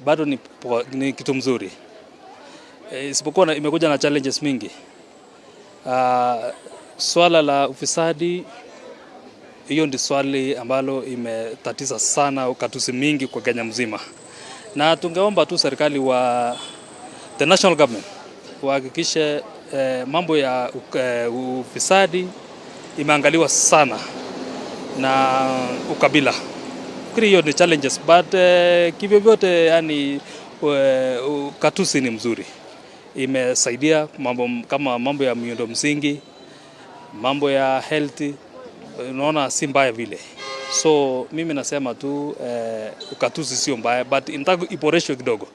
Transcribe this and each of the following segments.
Bado ni kitu mzuri, isipokuwa imekuja na challenges mingi. Swala la ufisadi, hiyo ndi swali ambalo imetatiza sana ugatuzi mingi kwa Kenya mzima, na tungeomba tu serikali wa the national government wahakikishe mambo ya ufisadi imeangaliwa sana na ukabila. Fikiri hiyo ni challenges, but kivyovyote, yani ugatuzi ni mzuri, imesaidia mambo kama mambo ya miundo msingi, mambo ya health, unaona si mbaya vile. So mimi nasema tu ugatuzi sio mbaya, but inataka iboreshwe kidogo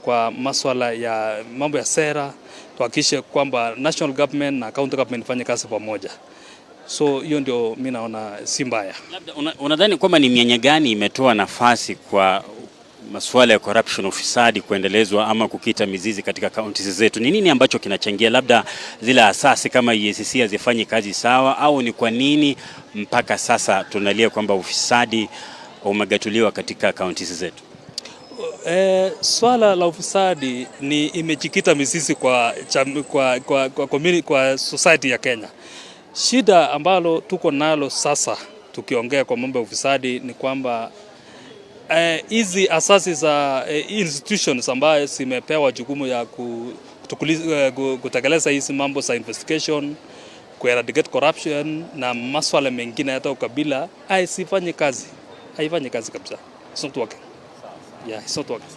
kwa maswala ya mambo ya sera, tuhakikishe kwamba national government na county government ifanye kazi pamoja. So hiyo ndio mi naona si mbaya. Labda unadhani kwamba ni mianya gani imetoa nafasi kwa masuala ya corruption, ufisadi kuendelezwa ama kukita mizizi katika kaunti zetu? Ni nini ambacho kinachangia? Labda zile asasi kama EACC hazifanyi kazi sawa, au ni kwa nini mpaka sasa tunalia kwamba ufisadi umegatuliwa katika kaunti zetu? Swala la ufisadi ni imejikita mizizi kwa society ya Kenya. Shida ambalo tuko nalo sasa tukiongea kwa mambo ya ufisadi ni kwamba hizi asasi za institutions ambayo zimepewa jukumu ya kutekeleza hizi mambo za investigation, ku eradicate corruption na maswala mengine hata ukabila, haifanyi kazi, haifanyi kazi kabisa. It's not working. Yeah, it's not working.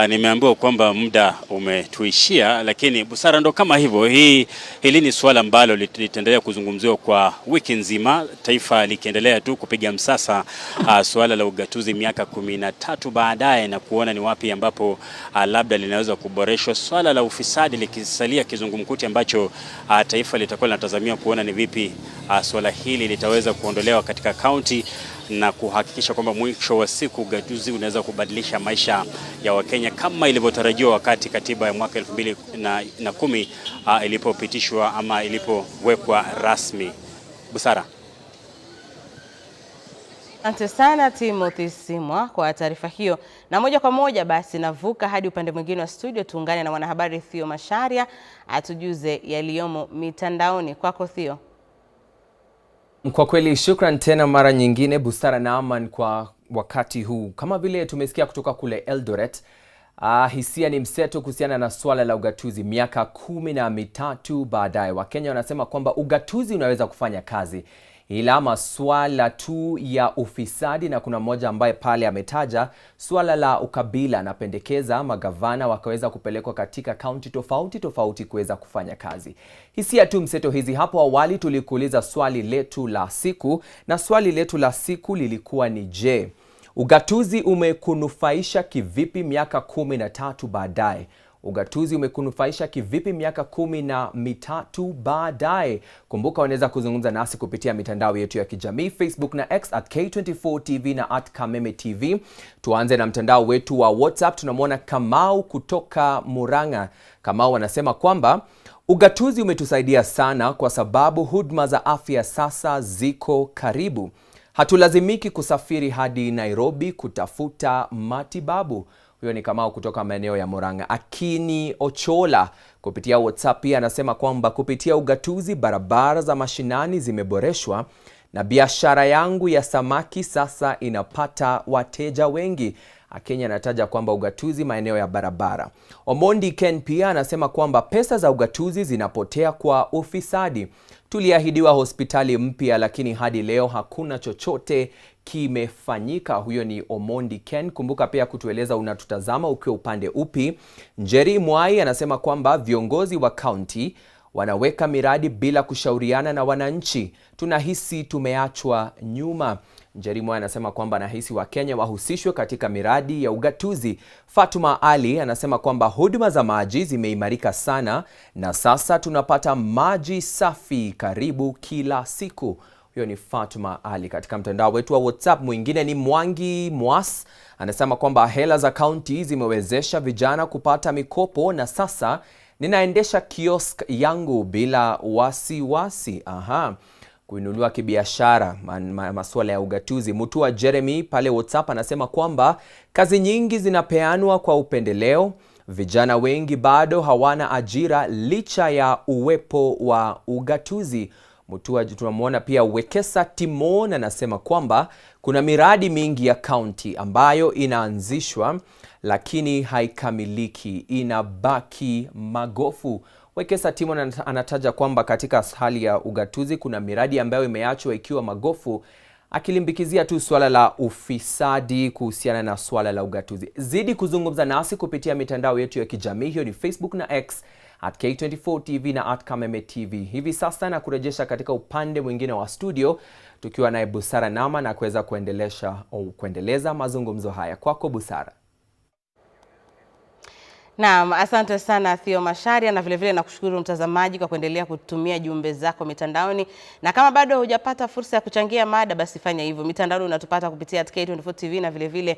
Nimeambiwa kwamba muda umetuishia, lakini busara ndo kama hivyo. Hili ni suala ambalo litaendelea kuzungumziwa kwa wiki nzima, taifa likiendelea tu kupiga msasa suala la ugatuzi miaka 13 baadaye na kuona ni wapi ambapo labda linaweza kuboreshwa, swala la ufisadi likisalia kizungumkuti ambacho taifa litakuwa linatazamia kuona ni vipi suala hili litaweza kuondolewa katika kaunti na kuhakikisha kwamba mwisho wa siku ugatuzi unaweza kubadilisha maisha ya Wakenya kama ilivyotarajiwa wakati katiba ya mwaka 2010 ilipopitishwa ama ilipowekwa rasmi. Busara. Asante sana Timothy Simwa kwa taarifa hiyo. Na moja kwa moja basi navuka hadi upande mwingine wa studio, tuungane na mwanahabari Theo Macharia atujuze yaliyomo mitandaoni. Kwako Theo. Kwa kweli shukran tena mara nyingine Busara na Aman kwa wakati huu. Kama vile tumesikia kutoka kule Eldoret, hisia ni mseto kuhusiana na swala la ugatuzi. Miaka 13 baadaye, Wakenya wanasema kwamba ugatuzi unaweza kufanya kazi, ila maswala tu ya ufisadi, na kuna mmoja ambaye pale ametaja swala la ukabila, anapendekeza magavana wakaweza kupelekwa katika kaunti tofauti tofauti kuweza kufanya kazi. Hisia tu mseto hizi. Hapo awali tulikuuliza swali letu la siku, na swali letu la siku lilikuwa ni je, ugatuzi umekunufaisha kivipi miaka 13 baadaye? Ugatuzi umekunufaisha kivipi miaka 13 baadaye? Kumbuka unaweza kuzungumza nasi kupitia mitandao yetu ya kijamii Facebook na X at K24 TV na at Kameme TV. Tuanze na mtandao wetu wa WhatsApp. Tunamwona Kamau kutoka Murang'a. Kamau anasema kwamba ugatuzi umetusaidia sana kwa sababu huduma za afya sasa ziko karibu. Hatulazimiki kusafiri hadi Nairobi kutafuta matibabu. Huyo ni Kamau kutoka maeneo ya Murang'a. Akini Ochola kupitia WhatsApp pia anasema kwamba kupitia ugatuzi barabara za mashinani zimeboreshwa na biashara yangu ya samaki sasa inapata wateja wengi. Akenya anataja kwamba ugatuzi maeneo ya barabara. Omondi Ken pia anasema kwamba pesa za ugatuzi zinapotea kwa ufisadi. Tuliahidiwa hospitali mpya lakini hadi leo hakuna chochote kimefanyika. Huyo ni Omondi Ken. Kumbuka pia kutueleza unatutazama ukiwa upande upi. Njeri Mwai anasema kwamba viongozi wa kaunti wanaweka miradi bila kushauriana na wananchi, tunahisi tumeachwa nyuma. Njeri Mwai anasema kwamba anahisi Wakenya wahusishwe katika miradi ya ugatuzi. Fatuma Ali anasema kwamba huduma za maji zimeimarika sana na sasa tunapata maji safi karibu kila siku. Huyo ni Fatuma Ali. Katika mtandao wetu wa WhatsApp mwingine ni Mwangi Mwas anasema kwamba hela za kaunti zimewezesha vijana kupata mikopo na sasa ninaendesha kiosk yangu bila wasiwasi. Aha. Kuinuliwa kibiashara, masuala ya ugatuzi. Mutua Jeremy pale WhatsApp anasema kwamba kazi nyingi zinapeanwa kwa upendeleo, vijana wengi bado hawana ajira licha ya uwepo wa ugatuzi. Mutua tunamwona pia Wekesa Timon anasema kwamba kuna miradi mingi ya kaunti ambayo inaanzishwa lakini haikamiliki, inabaki magofu. Wekesa Timon anataja kwamba katika hali ya ugatuzi kuna miradi ambayo imeachwa ikiwa magofu, akilimbikizia tu suala la ufisadi kuhusiana na suala la ugatuzi. Zidi kuzungumza nasi kupitia mitandao yetu ya kijamii, hiyo ni Facebook na X @K24 TV na @KamemeTV. Hivi sasa na kurejesha katika upande mwingine wa studio tukiwa naye Busara Nama na kuweza kuendelesha au kuendeleza mazungumzo haya. Kwako Busara. Naam, asante sana Theo Macharia, na vilevile nakushukuru mtazamaji kwa kuendelea kutumia jumbe zako mitandaoni, na kama bado hujapata fursa ya kuchangia mada basi fanya hivyo. Mitandaoni unatupata kupitia @K24 TV na vilevile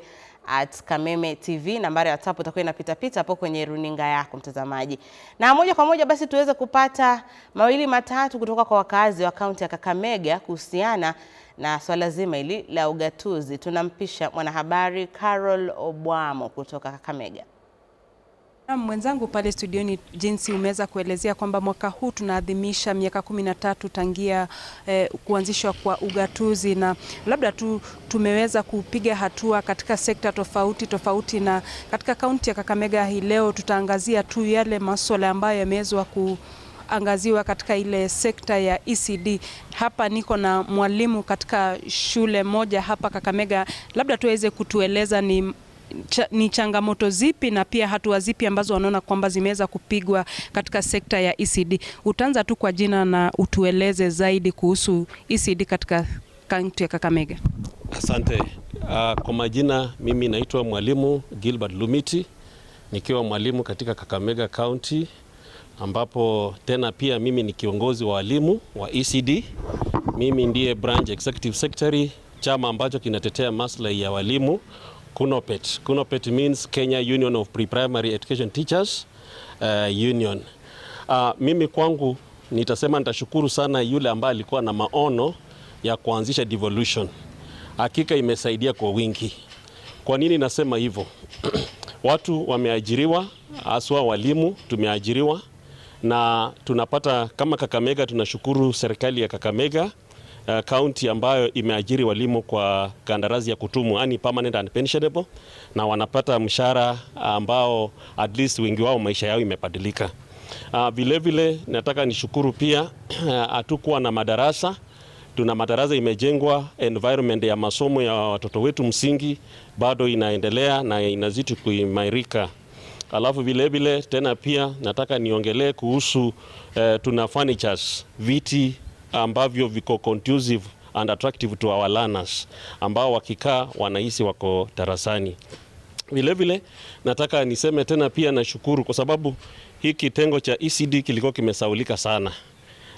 @Kameme TV. Nambari ya WhatsApp itakuwa inapita pita hapo kwenye runinga yako mtazamaji. Na moja kwa moja basi tuweze kupata mawili matatu kutoka kwa wakazi wa kaunti ya Kakamega kuhusiana na swala zima hili la ugatuzi. Tunampisha mwanahabari Carol Obwamo kutoka Kakamega. Mwenzangu pale studioni, jinsi umeweza kuelezea kwamba mwaka huu tunaadhimisha miaka 13 tangia kuanzishwa kwa ugatuzi, na labda tu tumeweza kupiga hatua katika sekta tofauti tofauti, na katika kaunti ya Kakamega hii leo tutaangazia tu yale masuala ambayo yameweza kuangaziwa katika ile sekta ya ECD. Hapa niko na mwalimu katika shule moja hapa Kakamega, labda tuweze kutueleza ni changamoto zipi na pia hatua zipi ambazo wanaona kwamba zimeweza kupigwa katika sekta ya ECD. Utaanza tu kwa jina na utueleze zaidi kuhusu ECD katika kaunti ya Kakamega. Asante. Kwa majina mimi naitwa Mwalimu Gilbert Lumiti, nikiwa mwalimu katika Kakamega County, ambapo tena pia mimi ni kiongozi wa walimu wa ECD. Mimi ndiye branch executive secretary, chama ambacho kinatetea maslahi ya walimu KUNOPET. KUNOPET means Kenya Union of Pre-Primary Education Teachers Union. Mimi kwangu nitasema nitashukuru sana yule ambaye alikuwa na maono ya kuanzisha devolution. Hakika imesaidia kwa wingi. Kwa nini nasema hivyo? Watu wameajiriwa, haswa walimu tumeajiriwa na tunapata kama Kakamega, tunashukuru serikali ya Kakamega county ambayo imeajiri walimu kwa kandarasi ya kutumwa, yani permanent and pensionable, na wanapata mshahara ambao at least wengi wao maisha yao imebadilika. Vile vile nataka nishukuru pia hatukuwa na madarasa, tuna madarasa imejengwa, environment ya masomo ya watoto wetu msingi bado inaendelea na inazidi kuimarika. Alafu vile vile tena pia nataka niongelee kuhusu tuna furnitures, viti ambavyo viko conducive and attractive to our learners ambao wakikaa wanahisi wako darasani. Vile vile nataka niseme tena pia nashukuru kwa sababu hii kitengo cha ECD kilikuwa kimesaulika sana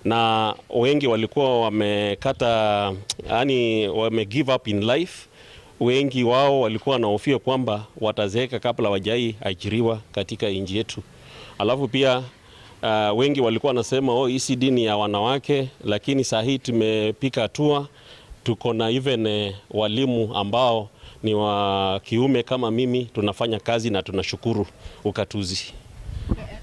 na wengi walikuwa wamekata, yani wame give up in life. Wengi wao walikuwa wanahofia kwamba watazeeka kabla hawajai ajiriwa katika nchi yetu. Alafu pia wengi walikuwa wanasema oh, ECD ni ya wanawake, lakini saa hii tumepiga hatua, tuko na even walimu ambao ni wa kiume kama mimi, tunafanya kazi na tunashukuru ugatuzi.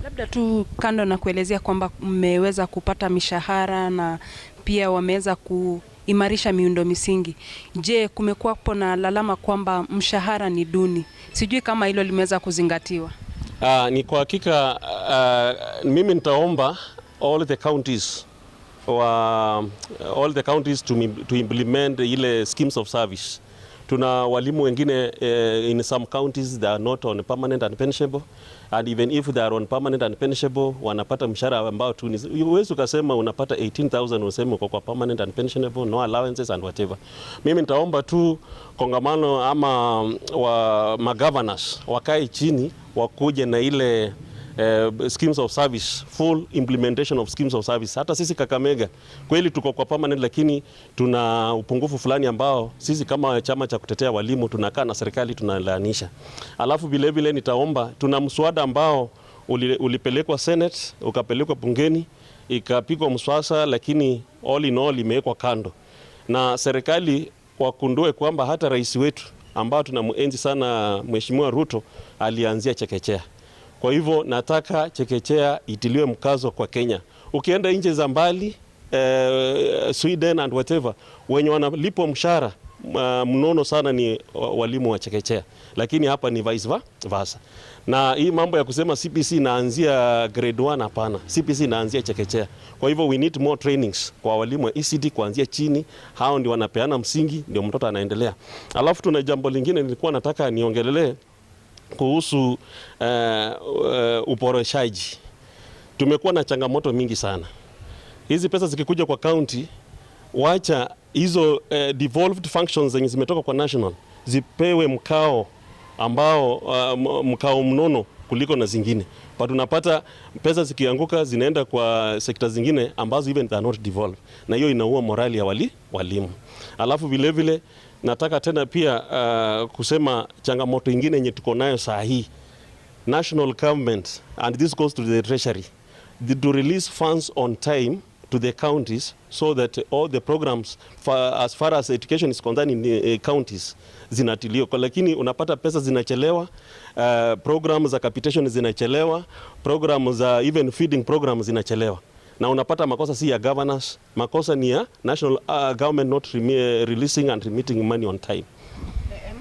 Labda tu kando na kuelezea kwamba mmeweza kupata mishahara na pia wameweza kuimarisha miundo misingi. Je, kumekuwapo na lalama kwamba mshahara ni duni? Sijui kama hilo limeweza kuzingatiwa. Ni kwa hakika mimi nitaomba all the counties to implement ile schemes of service. Tuna walimu wengine in some counties they are not on permanent and pensionable, and even if they are on permanent and pensionable wanapata mshahara ambao tu ni, huwezi ukasema unapata 18,000 useme uko kwa permanent and pensionable, no allowances and whatever. Mimi nitaomba tu kongamano ama wa magovernors wakae chini wakuje na ile schemes of service, full implementation of schemes of service. Hata sisi Kakamega kweli tuko kwa permanent, lakini tuna upungufu fulani ambao sisi kama chama cha kutetea walimu tunakaa na serikali tunalaanisha. Alafu vile vile nitaomba, tuna mswada ambao ulipelekwa Senate ukapelekwa bungeni ikapigwa mswada, lakini All in all imewekwa kando na serikali wakundue kwamba hata rais wetu ambao tunamuenzi sana Mheshimiwa Ruto alianzia chekechea. Kwa hivyo nataka chekechea itiliwe mkazo kwa Kenya. Ukienda nchi za mbali Sweden and whatever, wenye wanalipwa mshahara mnono sana ni walimu wa chekechea, lakini hapa ni vice versa. Na hii mambo ya kusema CBC inaanzia grade 1, hapana. CBC inaanzia chekechea. Kwa hivyo we need more trainings kwa walimu wa ECD kuanzia chini, hao ndio wanapeana msingi, ndio mtoto anaendelea. Alafu tuna jambo lingine nilikuwa nataka niongelelee kuhusu uboreshaji. Tumekuwa na changamoto mingi sana. Hizi pesa zikikuja kwa county, wacha hizo devolved functions zenye zimetoka kwa national zipewe mkao ambao mkao mnono kuliko na zingine, but unapata pesa zikianguka zinaenda kwa sekta zingine ambazo even they are not devolved, na hiyo inaua morali ya walimu. Alafu vile vile nataka tena pia kusema changamoto ingine yenye tuko nayo saa hii, national government, and this goes to the treasury, to release funds on time to the counties so that all the programs as far as education is concerned in the counties zinatiliwa. Lakini unapata pesa zinachelewa, program za capitation zinachelewa, program za even feeding programs zinachelewa. Na unapata makosa si ya governors, makosa ni ya national government not releasing and remitting money on time.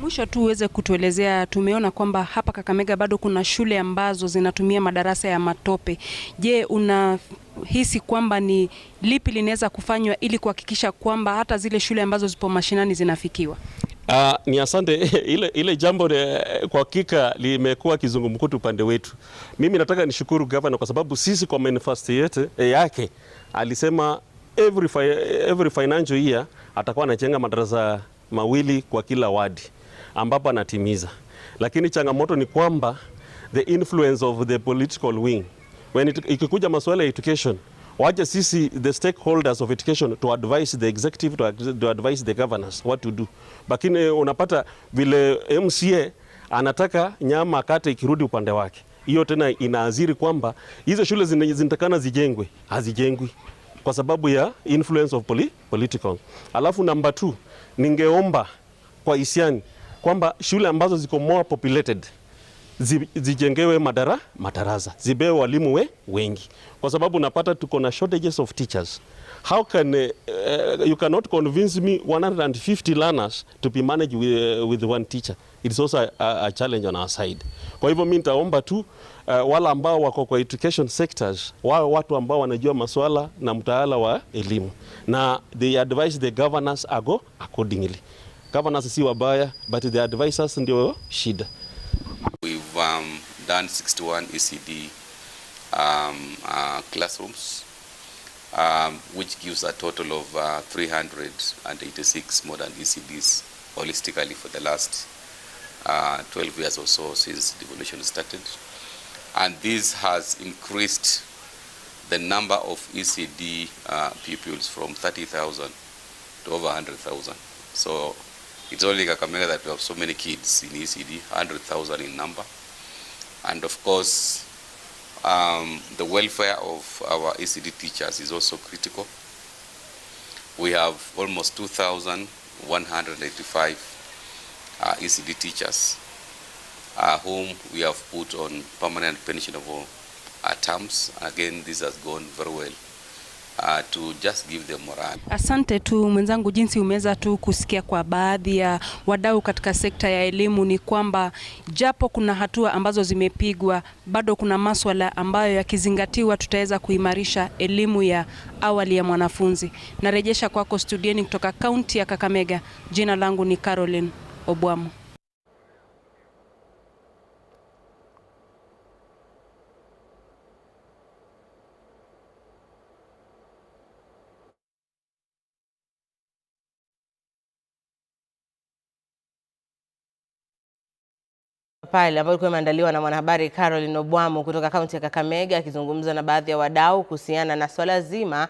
Mwisho tu uweze kutuelezea, tumeona kwamba hapa Kakamega bado kuna shule ambazo zinatumia madarasa ya matope. Je, unahisi kwamba ni lipi linaweza kufanywa ili kuhakikisha kwamba hata zile shule ambazo zipo mashinani zinafikiwa? Ni asante. Ile jambo kwa hakika limekuwa kizungumkuti upande wetu. Mimi nataka nishukuru governor kwa sababu sisi kwa manifesto yetu yake alisema every financial year atakuwa anajenga madarasa 2 kwa kila wadi, ambapo anatimiza. Lakini changamoto ni kwamba the influence of the political wing when ikikuja masuala ya education, waje sisi the stakeholders of education to advise the executive, to advise the governors what to do. Lakini unapata vile MCA anataka nyama akate ikirudi upande wake. Hiyo tena inaaziri kwamba hizo shule zinatakana zijengwe, hazijengwi kwa sababu ya influence of political. Alafu number 2, ningeomba kwa isiani kwamba shule ambazo ziko more populated zijengewe madarasa, zibewe walimu wengi, kwa sababu unapata tuko na shortages of teachers. How can you cannot convince me 150 learners to be managed with one teacher. It's also a challenge on our side. Kwa hivyo mimi nitaomba tu wala ambao wako kwa education sectors, wao watu ambao wanajua masuala na mtaala wa elimu, na they advise the governors ago accordingly. Governors si wabaya, but the advisors ndio shida. We've done 61 ECD classrooms, which gives a total of 386 modern ECDs holistically for the last 12 years or so since devolution started. And this has increased the number of ECD pupils from 30,000 to over 100,000. So it's only Kakamega that we have so many kids in ECD, 100,000 in number. And of course, the welfare of our ECD teachers is also critical. We have almost 2,185 ECD teachers whom we have put on permanent pensionable terms. Again, this has gone very well. To just give them morale. Asante tu mwenzangu, jinsi umeweza tu kusikia kwa baadhi ya wadau katika sekta ya elimu ni kwamba japo kuna hatua ambazo zimepigwa, bado kuna maswala ambayo yakizingatiwa tutaweza kuimarisha elimu ya awali ya mwanafunzi. Narejesha kwako studioni kutoka kaunti ya Kakamega. Jina langu ni Caroline Obwamo. Pale ambayo ilikuwa imeandaliwa na mwanahabari Caroline Obwamo kutoka kaunti ya Kakamega akizungumza na baadhi ya wadau kuhusiana na swala zima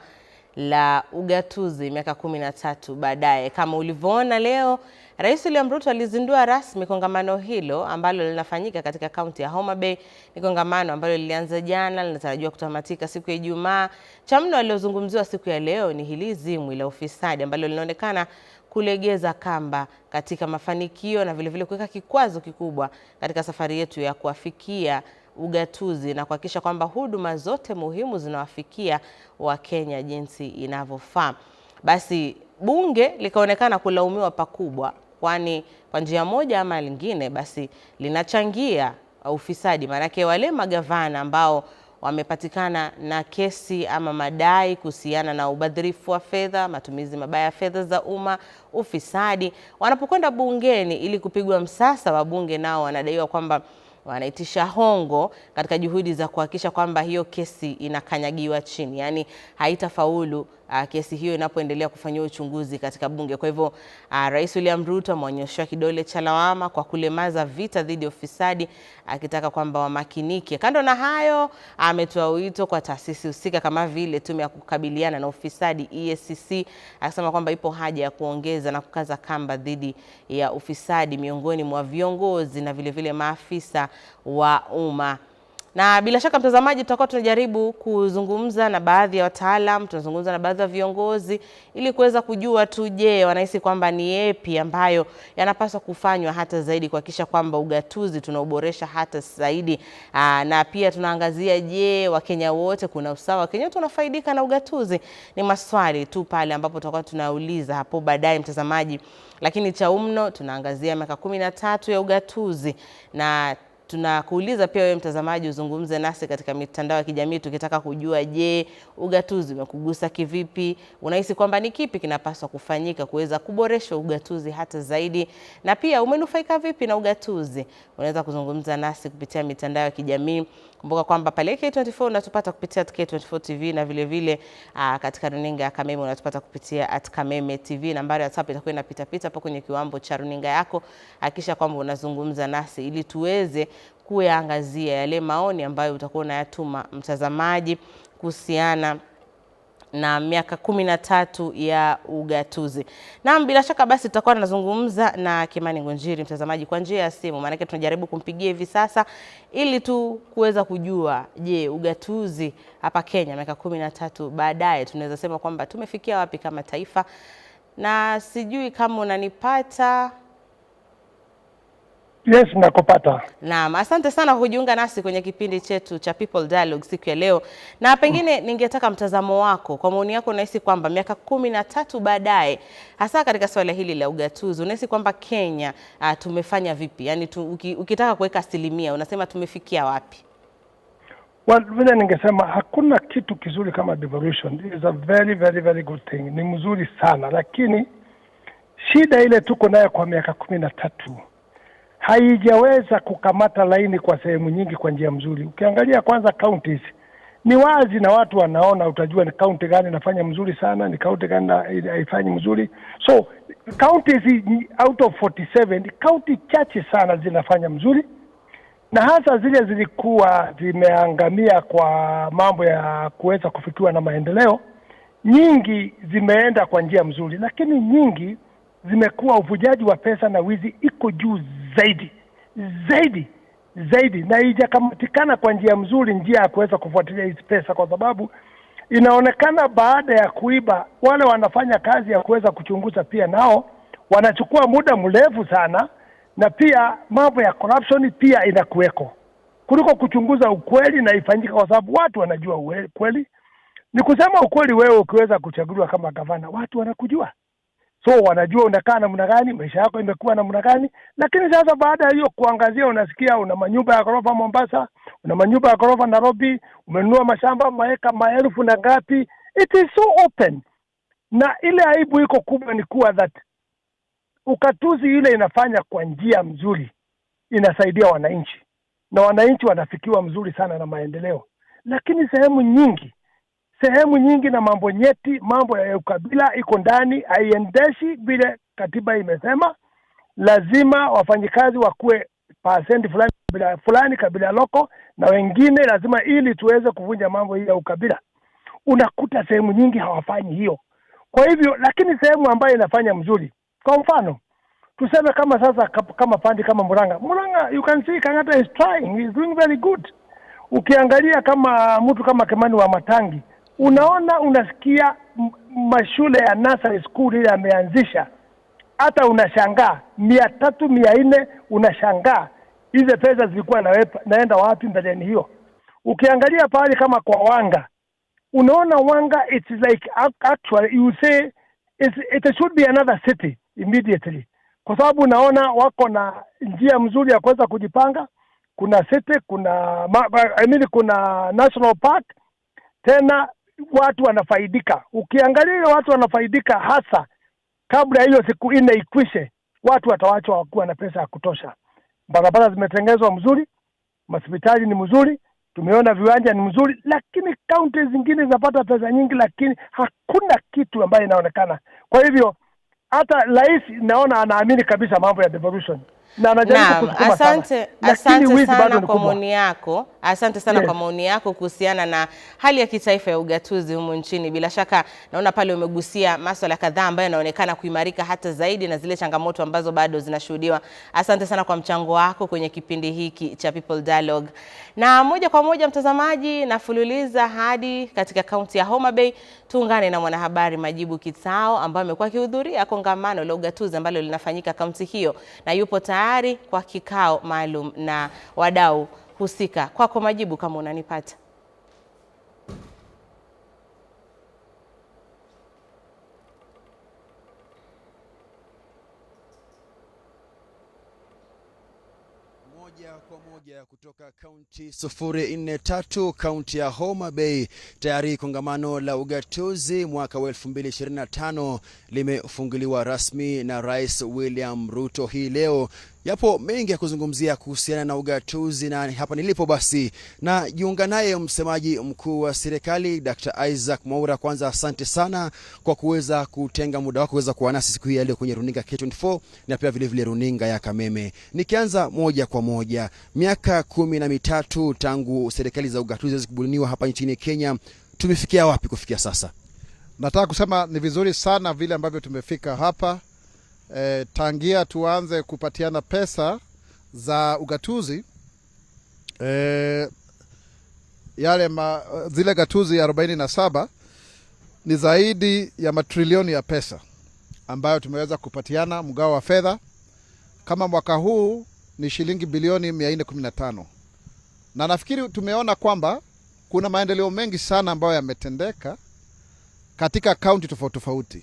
la ugatuzi miaka 13 baadaye. Kama ulivyoona leo, Rais William Ruto alizindua rasmi kongamano hilo ambalo linafanyika katika kaunti ya Homa Bay. Ni kongamano ambalo lilianza jana, linatarajiwa kutamatika siku ya Ijumaa. Cha mno aliyozungumziwa siku ya leo ni hili zimwi la ufisadi ambalo linaonekana kulegeza kamba katika mafanikio na vilevile kuweka kikwazo kikubwa katika safari yetu ya kuafikia ugatuzi na kuhakikisha kwamba huduma zote muhimu zinawafikia Wakenya jinsi inavyofaa. Basi bunge likaonekana kulaumiwa pakubwa, kwani kwa njia moja ama lingine basi linachangia ufisadi. Maanake wale magavana ambao wamepatikana na kesi ama madai kuhusiana na ubadhirifu wa fedha, matumizi mabaya ya fedha za umma, ufisadi, wanapokwenda bungeni ili kupigwa msasa, wabunge nao wanadaiwa kwamba wanaitisha hongo katika juhudi za kuhakikisha kwamba hiyo kesi inakanyagiwa chini, yaani haitafaulu kesi hiyo inapoendelea kufanyiwa uchunguzi katika bunge. Kwa hivyo Rais William Ruto ameonyeshwa kidole cha lawama kwa kulemaza vita dhidi ya ufisadi, akitaka kwamba wamakinike. Kando na hayo, ametoa wito kwa taasisi husika kama vile tume ya kukabiliana na ufisadi EACC, akisema kwamba ipo haja ya kuongeza na kukaza kamba dhidi ya ufisadi miongoni mwa viongozi na vilevile maafisa wa umma. Na bila shaka mtazamaji, tutakuwa tunajaribu kuzungumza na baadhi ya wataalam, tunazungumza na baadhi ya viongozi ili kuweza kujua tu, je, wanahisi kwamba ni yepi ambayo yanapaswa kufanywa hata zaidi kuhakikisha kwamba ugatuzi tunauboresha hata zaidi. Na pia tunaangazia, je, Wakenya wote kuna usawa, Wakenya wote wanafaidika na ugatuzi? Ni maswali tu pale ambapo tutakuwa tunauliza hapo baadaye mtazamaji, lakini cha umno tunaangazia miaka 13 ya ugatuzi na tunakuuliza pia wewe mtazamaji uzungumze nasi katika mitandao ya kijamii tukitaka kujua, je, ugatuzi umekugusa kivipi? Unahisi kwamba ni kipi kinapaswa kufanyika kuweza kuboresha ugatuzi hata zaidi, na pia umenufaika vipi na ugatuzi? Unaweza kuzungumza nasi kupitia mitandao ya kijamii. Kumbuka kwamba pale K24 unatupata kupitia K24 TV na vile vile katika runinga ya Kameme unatupata kupitia @Kameme TV. Nambari ya WhatsApp itakuwa inapita pita hapo kwenye kiwambo cha runinga yako. Hakikisha kwamba unazungumza nasi ili tuweze kuyaangazia yale maoni ambayo utakuwa unayatuma mtazamaji kuhusiana na miaka 13 ya ugatuzi. Naam, bila shaka basi tutakuwa tunazungumza na Kimani Ngunjiri mtazamaji kwa njia ya simu, maanake tunajaribu kumpigia hivi sasa ili tu kuweza kujua, je, ugatuzi hapa Kenya miaka 13 baadaye tunaweza sema kwamba tumefikia wapi kama taifa? Na sijui kama unanipata. Yes, nakupata. Naam, asante sana kwa kujiunga nasi kwenye kipindi chetu cha People Dialogue siku ya leo, na pengine ningetaka mtazamo wako, kwa maoni yako, unahisi kwamba miaka 13 baadaye, hasa katika swala hili la ugatuzi, unahisi kwamba Kenya tumefanya vipi? Yaani ukitaka kuweka asilimia unasema tumefikia wapi? Well, vile ningesema hakuna kitu kizuri kama devolution. It is a very very very good thing. Ni mzuri sana, lakini shida ile tuko nayo kwa miaka 13 haijaweza kukamata laini kwa sehemu nyingi kwa njia mzuri. Ukiangalia kwanza counties ni wazi na watu wanaona, utajua ni county gani inafanya mzuri sana, ni county gani haifanyi mzuri. So counties out of 47 county chache sana zinafanya mzuri, na hasa zile zilikuwa zimeangamia kwa mambo ya kuweza kufikiwa na maendeleo, nyingi zimeenda kwa njia mzuri, lakini nyingi zimekuwa uvujaji wa pesa na wizi iko juu zaidi zaidi zaidi, na haijakamatikana kwa njia mzuri, njia ya kuweza kufuatilia hizi pesa, kwa sababu inaonekana baada ya kuiba wale wanafanya kazi ya kuweza kuchunguza pia nao wanachukua muda mrefu sana, na pia mambo ya corruption pia inakuweko kuliko kuchunguza ukweli na ifanyike, kwa sababu watu wanajua ukweli. Ni kusema ukweli, wewe ukiweza kuchaguliwa kama gavana, watu wanakujua, so wanajua unakaa namna gani, maisha yako imekuwa namna gani. Lakini sasa baada ya hiyo kuangazia, unasikia una manyumba ya ghorofa Mombasa, una manyumba ya ghorofa Nairobi, umenunua mashamba maeka maelfu na ngapi. It is so open, na ile aibu iko kubwa ni kuwa that ukatuzi ile inafanya kwa njia mzuri, inasaidia wananchi na wananchi wanafikiwa mzuri sana na maendeleo, lakini sehemu nyingi na mambo nyeti, mambo ya ukabila iko ndani, haiendeshi vile katiba imesema. Lazima wafanyikazi wakuwe pasenti fulani kabila fulani, kabila loko na wengine lazima, ili tuweze kuvunja mambo hii ya ukabila. Unakuta sehemu nyingi hawafanyi hiyo. Kwa hivyo, lakini sehemu ambayo inafanya mzuri, kwa mfano Tuseme kama sasa kama pandi kama Murang'a. Murang'a, you can see Kang'ata is trying, he is doing very good. Ukiangalia kama mtu kama Kimani Wamatangi, unaona unasikia mashule ya nursery school ile ameanzisha, hata unashangaa 300 400, unashangaa hizo pesa zilikuwa naenda wapi mbeleni hiyo. Ukiangalia pale kama kwa Wanga, unaona Wanga it's like actually you say it should be another city immediately, kwa sababu unaona wako na njia mzuri ya kuweza kujipanga. Kuna city, kuna I mean, kuna national park, tena watu wanafaidika. Ukiangalia hiyo watu wanafaidika hasa kabla hiyo siku 4 ikwishe, watu watawachwa wakiwa na pesa ya kutosha. Barabara zimetengenezwa mzuri, hospitali ni mzuri, tumeona viwanja ni mzuri, lakini kaunti zingine zinapata pesa nyingi, lakini hakuna kitu ambayo inaonekana. Kwa hivyo hata rais naona anaamini kabisa mambo ya devolution na anajaribu kusukuma asante, sana. Asante sana kwa maoni yako. Asante sana Yes. kwa maoni yako kuhusiana na hali ya kitaifa ya ugatuzi humu nchini. Bila shaka naona pale umegusia masuala kadhaa ambayo yanaonekana kuimarika hata zaidi na zile changamoto ambazo bado zinashuhudiwa. Asante sana kwa mchango wako kwenye kipindi hiki cha People Dialogue. Na moja kwa moja mtazamaji, nafululiza hadi katika kaunti ya Homa Bay, tuungane na mwanahabari Majibu Kitao ambaye amekuwa akihudhuria kongamano la ugatuzi ambalo linafanyika kaunti hiyo na yupo tayari kwa kikao maalum na wadau husika. Kwako Majibu, kama unanipata. Moja kwa moja kutoka kaunti 043, kaunti ya Homa Bay. Tayari kongamano la ugatuzi mwaka wa 2025 limefunguliwa rasmi na Rais William Ruto hii leo. Yapo mengi ya kuzungumzia kuhusiana na ugatuzi, na hapa nilipo basi na jiunga naye msemaji mkuu wa serikali Dr. Isaac Mwaura. Kwanza asante sana kwa kuweza kutenga muda wako kuweza kuwa nasi siku hii ya leo kwenye runinga K24 na pia vile vile runinga ya Kameme. Nikianza moja kwa moja, miaka 13 tangu serikali za ugatuzi ziweze kubuniwa hapa nchini Kenya, tumefikia wapi kufikia sasa? Nataka kusema ni vizuri sana vile ambavyo tumefika hapa. Tangia tuanze kupatiana pesa za ugatuzi, yale zile gatuzi 47 ni zaidi ya matrilioni ya pesa ambayo tumeweza kupatiana mgao wa fedha. Kama mwaka huu ni shilingi bilioni 415. Na nafikiri tumeona kwamba kuna maendeleo mengi sana ambayo yametendeka katika kaunti tofauti tofauti.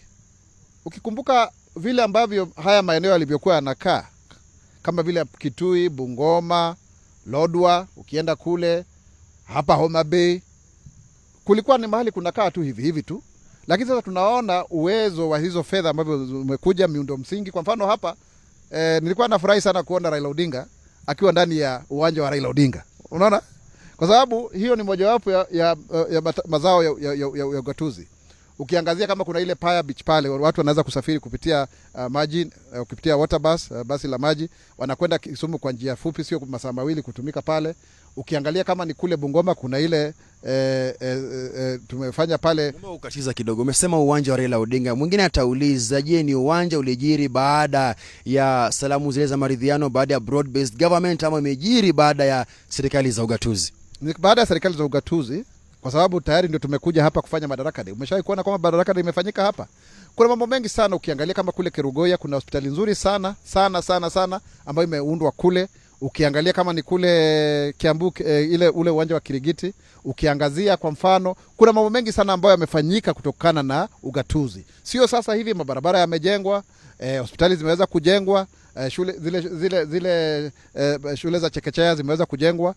Ukikumbuka vile ambavyo haya maeneo yalivyokuwa yanakaa, kama vile Kitui, Bungoma, Lodwar, ukienda kule hapa Homa Bay kulikuwa ni mahali kunakaa tu hivi hivi tu, lakini sasa tunaona uwezo wa hizo fedha ambavyo umekuja miundo msingi. Kwa mfano hapa nilikuwa nafurahi sana kuona Raila Odinga akiwa ndani ya uwanja wa Raila Odinga, unaona, kwa sababu hiyo ni mojawapo ya mazao ya ugatuzi. Ukiangazia kama kuna ile Paya Beach pale, watu wanaweza kusafiri kupitia maji, kupitia water bus, basi la maji, wanakwenda Kisumu kwa njia fupi, sio masaa mawili kutumika pale. Ukiangalia kama ni kule Bungoma kuna ile tumefanya pale. Ukatiza kidogo, umesema uwanja wa Raila Odinga. Mwingine atauliza, je, ni uwanja ulijiri baada ya salamu zile za maridhiano, baada ya broad based government, ama imejiri baada ya serikali za ugatuzi? Ni baada ya serikali za ugatuzi, kwa sababu tayari ndio tumekuja hapa kufanya Madaraka Day. Umeshawahi kuona kwamba Madaraka Day imefanyika hapa? Kuna mambo mengi sana. Ukiangalia kama kule Kerugoya kuna hospitali nzuri sana sana sana sana ambayo imeundwa kule. Ukiangalia kama ni kule Kiambu, ile ule uwanja wa Kirigiti, ukiangazia kwa mfano, kuna mambo mengi sana ambayo yamefanyika kutokana na ugatuzi. Sio sasa hivi mabarabara yamejengwa, hospitali zimeweza kujengwa, shule zile shule za chekechea zimeweza kujengwa,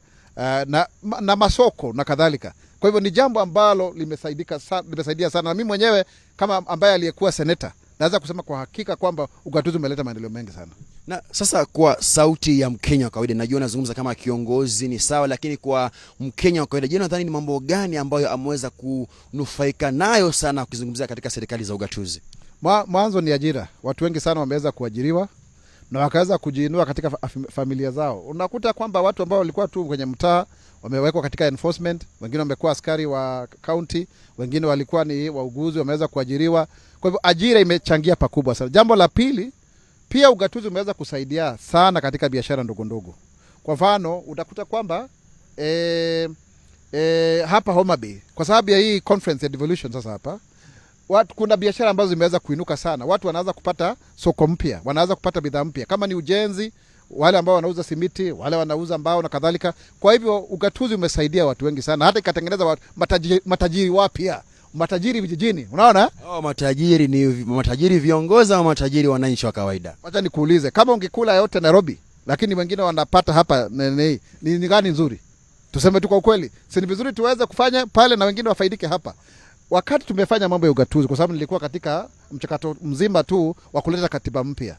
na masoko na kadhalika. Kwa hivyo ni jambo ambalo limesaidia sana. Na mimi mwenyewe kama ambaye aliyekuwa seneta naweza kusema kwa hakika kwamba ugatuzi umeleta maendeleo mengi sana. Na sasa kwa sauti ya Mkenya wa kawaida, najua nazungumza kama kiongozi ni sawa, lakini kwa Mkenya wa kawaida, je, unadhani ni mambo gani ambayo ameweza kunufaika nayo sana ukizungumzia katika serikali za ugatuzi? Mwanzo ni ajira. Watu wengi sana wameweza kuajiriwa na wakaweza kujiinua katika familia zao. Unakuta kwamba watu ambao walikuwa tu kwenye mtaa wamewekwa katika enforcement, wengine wamekuwa askari wa county, wengine walikuwa ni wauguzi, wameweza kuajiriwa. Kwa hivyo ajira imechangia pakubwa sana. Jambo la pili, Pia ugatuzi umeweza kusaidia sana katika biashara ndogo ndogo. Kwa mfano utakuta kwamba hapa Homa Bay kwa sababu ya hii conference ya devolution sasa hapa watu, kuna biashara ambazo zimeweza kuinuka sana. Watu wanaanza kupata soko mpya, wanaanza kupata bidhaa mpya, kama ni ujenzi, wale ambao wanauza simiti, wale wanauza mbao na kadhalika. Kwa hivyo ugatuzi umesaidia watu wengi sana, hata ikatengeneza watu, matajiri wapya, matajiri vijijini. Unaona? Oh, matajiri ni matajiri viongozi au matajiri wananchi wa kawaida? Wacha nikuulize, kama ungekula yote Nairobi, lakini wengine wanapata hapa ni gani nzuri? Tuseme tu kwa ukweli, si ni vizuri tuweze kufanya pale na wengine wafaidike hapa? Wakati tumefanya mambo ya ugatuzi, kwa sababu nilikuwa katika mchakato mzima tu wa kuleta katiba mpya,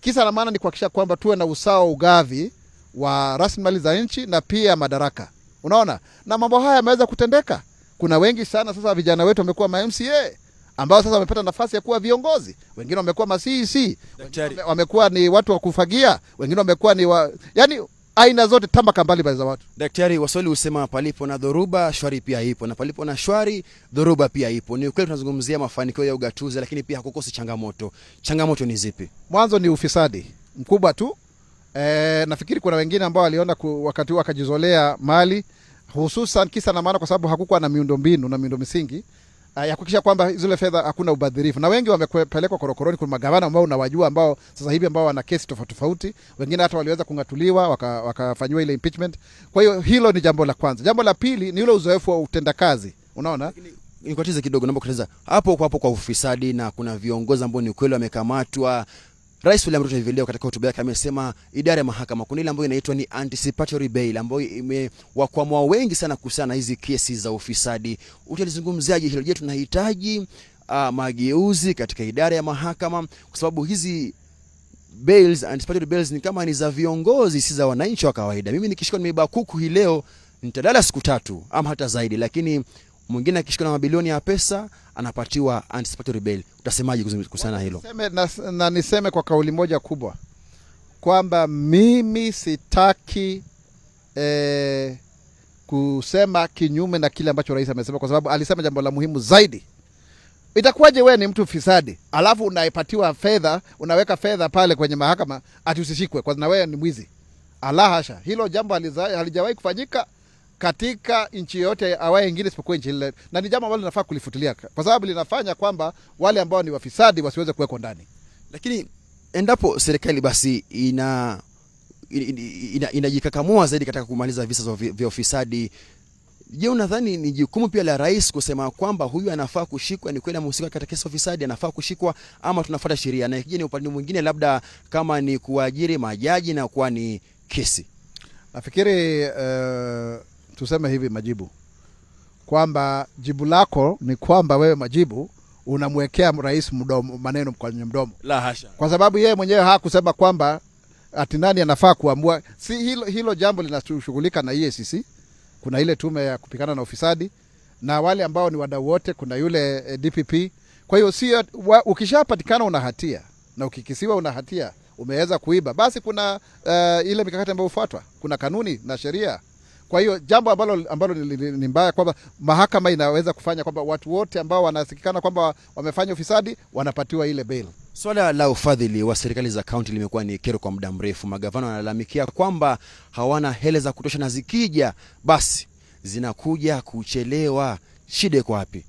kisa na maana ni kuhakikisha kwamba tuwe na usawa ugavi wa rasilimali za nchi na pia madaraka. Unaona, na mambo haya yameweza kutendeka. Kuna wengi sana sasa vijana wetu wamekuwa ma MCA ambao sasa wamepata nafasi ya kuwa viongozi, wengine wamekuwa ma CEC, wamekuwa ni watu wa kufagia, wengine wamekuwa ni yani aina zote tabaka mbalimbali za watu. Daktari, Waswahili husema palipo na dhoruba shwari pia ipo, na palipo na shwari dhoruba pia ipo. Ni ukweli tunazungumzia mafanikio ya ugatuzi, lakini pia hakukosi changamoto. Changamoto ni zipi? Mwanzo ni ufisadi mkubwa tu. Nafikiri kuna wengine ambao waliona wakati huo wakajizolea mali, hususan kisa na maana kwa sababu hakukuwa na miundombinu na miundo misingi ya kuhakikisha kwamba zile fedha hakuna ubadhirifu, na wengi wamepelekwa korokoroni. Kuna magavana ambao unawajua ambao sasa hivi ambao wana kesi tofauti tofauti, wengine hata waliweza kung'atuliwa wakafanyiwa ile impeachment. Kwa hiyo hilo ni jambo la kwanza. Jambo la pili ni ule uzoefu wa utendakazi, unaona. Nikatize kidogo, naomba kukatiza hapo kwa hapo kwa ufisadi, na kuna viongozi ambao ni kweli wamekamatwa. Rais William Ruto hivi leo katika hotuba yake amesema idara ya mahakama kuna ile ambayo inaitwa ni anticipatory bail ambayo imewakwamua wengi sana kuhusiana na hizi kesi za ufisadi. Utalizungumziaje hilo? Je, tunahitaji mageuzi katika idara ya mahakama kwa sababu hizi bails, anticipatory bails ni kama ni za viongozi, si za wananchi wa kawaida. Mimi nikishikwa nimeiba kuku hii leo nitalala siku 3 ama hata zaidi, lakini mwingine akishikwa na mabilioni ya pesa anapatiwa anticipatory bail. Utasemaje kuhusiana na hilo? Na niseme kwa kauli moja kubwa kwamba mimi sitaki kusema kinyume na kile ambacho rais amesema, kwa sababu alisema jambo la muhimu zaidi. Itakuwaje wewe ni mtu fisadi alafu unaipatiwa fedha, unaweka fedha pale kwenye mahakama ati usishikwe kwa na wewe ni mwizi? Ala hasha, hilo jambo halijawahi kufanyika katika nchi yote awaye ingine isipokuwa nchi ile, na ni jambo ambalo linafaa kulifutilia kwa sababu linafanya kwamba wale ambao ni wafisadi wasiweze kuwekwa ndani. Lakini endapo serikali basi inajikakamua zaidi katika kumaliza visa vya ufisadi, je, unadhani ni jukumu pia la rais kusema kwamba huyu anafaa kushikwa, ni kweli amehusika katika kesi ya ufisadi, anafaa kushikwa, ama tunafuata sheria? Na ikija ni upande mwingine, labda kama ni kuajiri majaji na kuwa ni kesi. Nafikiri tuseme hivi Majibu, kwamba jibu lako ni kwamba wewe Majibu unamwekea rais mdomo, maneno kwenye mdomo. La hasha. Kwa sababu yeye mwenyewe hakusema kwamba ati nani anafaa kuamua. Si hilo jambo linashughulika na EACC. Kuna ile tume ya kupigana na ufisadi na wale ambao ni wadau wote, kuna yule DPP. Kwa hiyo si ukishapatikana una hatia na ukikisiwa una hatia umeweza kuiba, basi kuna ile mikakati ambayo hufuatwa, kuna kanuni na sheria. Kwa hiyo jambo ambalo ni mbaya kwamba mahakama inaweza kufanya kwamba watu wote ambao wanasikikana kwamba wamefanya ufisadi wanapatiwa ile bail. Swala la ufadhili wa serikali za kaunti limekuwa ni kero kwa muda mrefu. Magavana wanalalamikia kwamba hawana hela za kutosha, na zikija basi zinakuja kuchelewa. Shida iko wapi?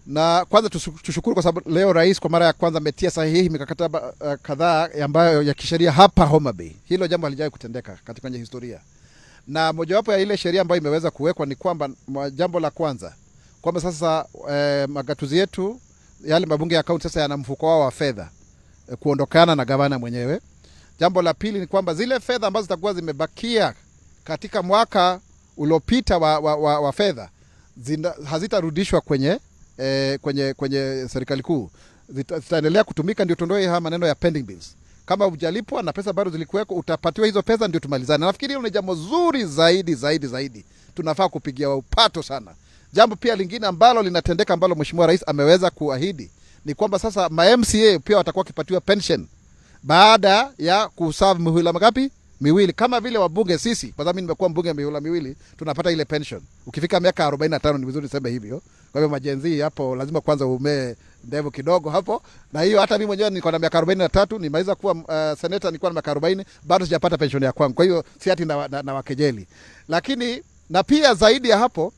Na kwanza tushukuru kwa sababu leo rais kwa mara ya kwanza ametia sahihi mikakataba kadhaa ambayo ya kisheria hapa Homa Bay. Hilo jambo halijawahi kutendeka katika kwenye historia. Na mojawapo ya ile sheria ambayo imeweza kuwekwa ni kwamba jambo la kwanza kwamba sasa magatuzi yetu yale mabunge ya kaunti sasa yana mfuko wao wa fedha kuondokana na gavana mwenyewe. Jambo la pili ni kwamba zile fedha ambazo zitakuwa zimebakia katika mwaka uliopita wa fedha hazitarudishwa kwenye serikali kuu, zitaendelea kutumika, ndio tuondoe haya maneno ya pending bills. Kama hujalipwa na pesa bado zilikuweko, utapatiwa hizo pesa ndio tumalizane. Nafikiri hilo ni jambo zuri zaidi zaidi zaidi, tunafaa kupigia upato sana. Jambo pia lingine ambalo linatendeka ambalo Mheshimiwa Rais ameweza kuahidi ni kwamba sasa ma MCA pia watakuwa wakipatiwa pension baada ya kuserve mihula mingapi? miwili kama vile wabunge sisi, kwa sababu mimi nimekuwa mbunge mihula miwili, tunapata ile pension ukifika miaka 45. Ni vizuri niseme hivyo. Kwa hivyo ma-Gen Z hapo lazima kwanza umee ndevu kidogo hapo, na hiyo hata mimi mwenyewe niko na miaka 43, nimaliza kuwa seneta nilikuwa na miaka 40, bado sijapata pension ya kwangu. Kwa hiyo si ati na wakejeli, lakini na pia zaidi ya hapo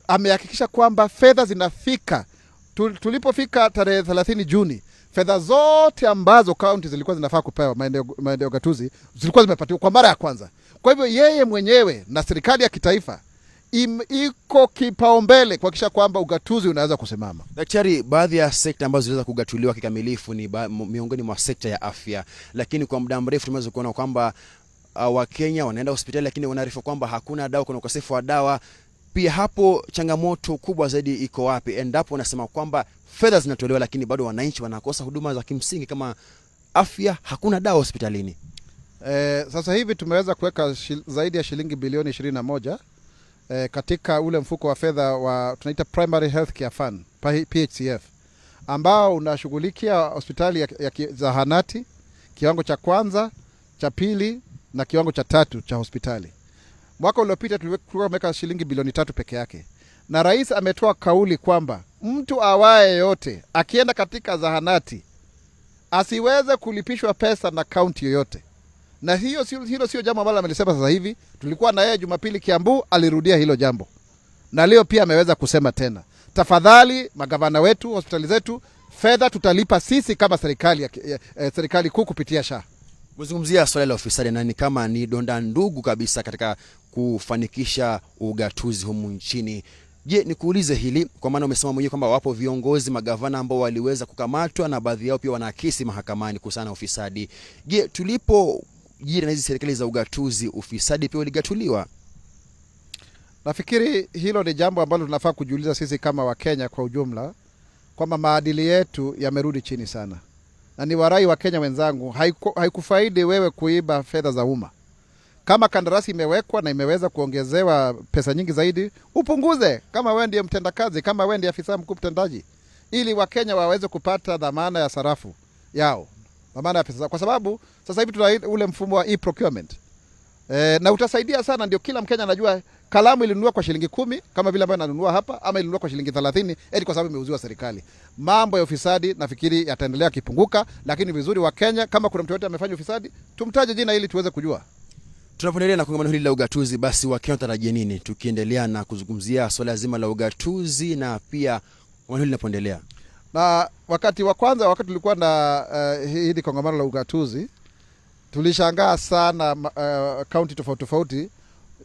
amehakikisha kwamba fedha zinafika. Tulipofika tarehe 30 Juni, fedha zote ambazo kaunti zilikuwa zinafaa kupewa maeneo gatuzi zilikuwa zimepatiwa kwa mara ya kwanza. Kwa hivyo yeye mwenyewe na serikali ya kitaifa iko kipaumbele kuhakikisha kwamba ugatuzi unaweza kusimama. Daktari, baadhi ya sekta ambazo ziliweza kugatuliwa kikamilifu ni miongoni mwa sekta ya afya, lakini kwa muda mrefu tumeweza kuona kwamba Wakenya wanaenda hospitali lakini wanaarifu kwamba hakuna dawa, kuna ukosefu wa dawa. Pia hapo changamoto kubwa zaidi iko wapi, endapo wanasema kwamba fedha zinatolewa lakini bado wananchi wanakosa huduma za kimsingi kama afya, hakuna dawa hospitalini? Sasa hivi tumeweza kuweka zaidi ya shilingi bilioni 21 katika ule mfuko wa fedha wa tunaita Primary Healthcare Fund, PHCF, ambao unashughulikia hospitali ya zahanati, kiwango cha kwanza, cha pili na kiwango cha tatu cha hospitali. Mwaka uliopita tulikuwa tumeweka shilingi bilioni 3 peke yake, na rais ametoa kauli kwamba mtu awaye yote akienda katika zahanati asiweze kulipishwa pesa na kaunti yoyote. Na hilo sio jambo ambalo amelisema sasa hivi. Tulikuwa na yeye Jumapili Kiambu, alirudia hilo jambo, na leo pia ameweza kusema tena. Tafadhali magavana wetu, hospitali zetu, fedha tutalipa sisi kama serikali serikali kuu kupitia SHA. Umezungumzia swala la ufisadi na ni kama ni donda ndugu kabisa katika kufanikisha ugatuzi humu nchini. Je, nikuulize hili kwa maana umesema mwenyewe kwamba wapo viongozi magavana ambao waliweza kukamatwa na baadhi yao pia wanakesi mahakamani kuhusiana na ufisadi. Je, tulipo jira na hizi serikali za ugatuzi, ufisadi pia uligatuliwa? Nafikiri hilo ni jambo ambalo tunafaa kujiuliza sisi kama Wakenya kwa ujumla, kwamba maadili yetu yamerudi chini sana. Na ni warai wa Kenya wenzangu, haikufaidi wewe kuiba fedha za umma. Kama kandarasi imewekwa na imeweza kuongezewa pesa nyingi zaidi, upunguze kama wewe ndiye mtendakazi, kama wewe ndiye afisa mkuu mtendaji, ili Wakenya waweze kupata dhamana ya sarafu yao, dhamana ya pesa zao. Kwa sababu sasa hivi tuna ule mfumo wa e-procurement. Na utasaidia sana, ndio kila Mkenya anajua kalamu ilinunua kwa shilingi 10 kama vile ambayo nanunua hapa, ama ilinunua kwa shilingi 30 eti kwa sababu imeuziwa serikali. Mambo ya ufisadi nafikiri yataendelea kipunguka, lakini vizuri wa Kenya, kama kuna mtu yote amefanya ufisadi tumtaje jina ili tuweze kujua. Tunapoendelea na kongamano hili la ugatuzi, basi Wakenya watarajie nini tukiendelea na kuzungumzia swala zima la ugatuzi na pia kongamano hili linapoendelea? Na wakati wa kwanza, wakati tulikuwa na hili kongamano la ugatuzi, tulishangaa sana kaunti tofauti tofauti,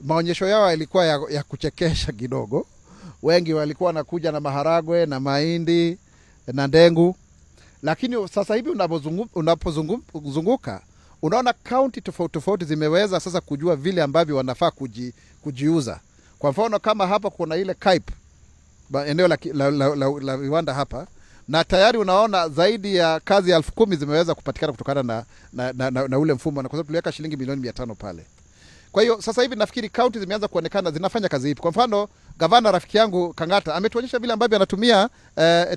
maonyesho yao yalikuwa ya kuchekesha kidogo. Wengi walikuwa wanakuja na maharagwe na mahindi na ndengu, lakini sasa hivi unapozunguka unaona kaunti tofauti tofauti zimeweza sasa kujua vile ambavyo wanafaa kujiuza. Kwa mfano kama hapa kuna ile KAIP, eneo la viwanda hapa, na tayari unaona zaidi ya kazi 10,000 zimeweza kupatikana kutokana na ule mfumo, na kwa sababu tuliweka shilingi milioni 500 pale. Kwa hiyo sasa hivi nafikiri kaunti zimeanza kuonekana zinafanya kazi ipi. Kwa mfano gavana rafiki yangu Kangata ametuonyesha vile ambavyo anatumia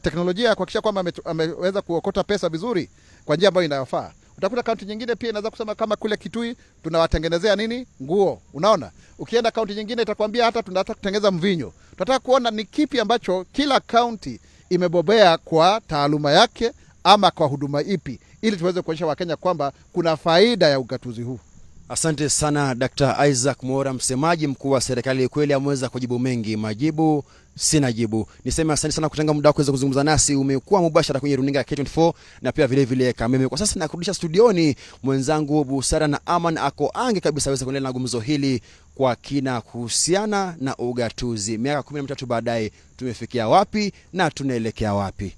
teknolojia kuhakikisha kwamba ameweza kuokota pesa vizuri kwa njia ambayo inayofaa. Utakuta kaunti nyingine pia inaweza kusema kama kule Kitui tunawatengenezea nini nguo. Unaona, ukienda kaunti nyingine itakwambia hata tunataka kutengeneza mvinyo. Tunataka kuona ni kipi ambacho kila kaunti imebobea kwa taaluma yake ama kwa huduma ipi, ili tuweze kuonyesha Wakenya kwamba kuna faida ya ugatuzi huu. Asante sana Dr. Isaac Mwaura, msemaji mkuu wa serikali. Kweli ameweza kujibu mengi, majibu sina jibu. Niseme asante sana kutenga muda wako kuweza kuzungumza nasi. Umekuwa mubashara kwenye runinga ya K24 na pia vile vile Kameme. Kwa sasa nakurudisha studioni, mwenzangu Busara na Aman ako ange kabisa aweze kuendelea na gumzo hili kwa kina kuhusiana na ugatuzi. Miaka 13 baadaye tumefikia wapi na tunaelekea wapi?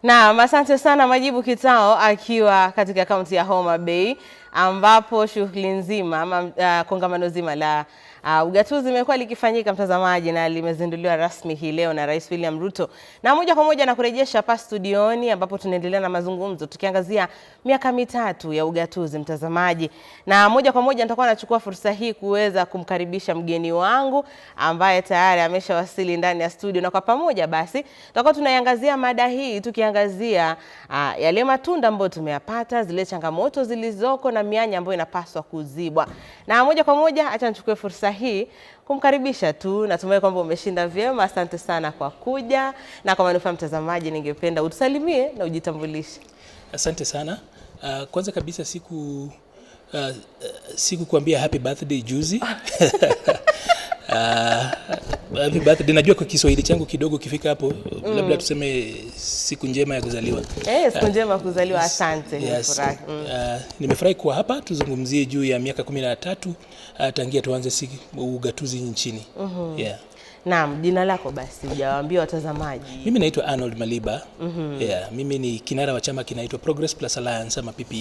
Naam, asante sana Majibu Kitao akiwa katika kaunti ya Homa Bay ambapo shughuli nzima ama kongamano zima la Ugatuzi imekuwa likifanyika mtazamaji, na limezinduliwa rasmi hii leo na Rais William Ruto. Na moja kwa moja na kurejesha hapa studioni ambapo tunaendelea na mazungumzo tukiangazia miaka 3 ya ugatuzi mtazamaji. Na moja kwa moja nitakuwa nachukua fursa hii kuweza kumkaribisha mgeni wangu ambaye tayari ameshawasili ndani ya studio, na kwa pamoja basi tutakuwa tunaiangazia mada hii tukiangazia yale matunda ambayo tumeyapata, zile changamoto zilizoko na mianya ambayo inapaswa kuzibwa. Na moja kwa moja acha nichukue fursa hii kumkaribisha tu. Natumai kwamba umeshinda vyema. Asante sana kwa kuja, na kwa manufaa mtazamaji, ningependa utusalimie na ujitambulishe. Asante sana. Kwanza kabisa sikukuambia happy birthday juzi. Happy birthday. Najua kwa Kiswahili changu kidogo kifika hapo labda tuseme siku njema ya kuzaliwa. Siku njema ya kuzaliwa, asante. Yes. Nimefurahi kuwa hapa tuzungumzie juu ya miaka 13 tangia tuanze ugatuzi nchini. Yeah. Naam, jina lako basi hujawaambia watazamaji. Mimi naitwa Arnold Maliba. Yeah, mimi ni kinara wa chama kinaitwa Progress Plus Alliance ama PPA.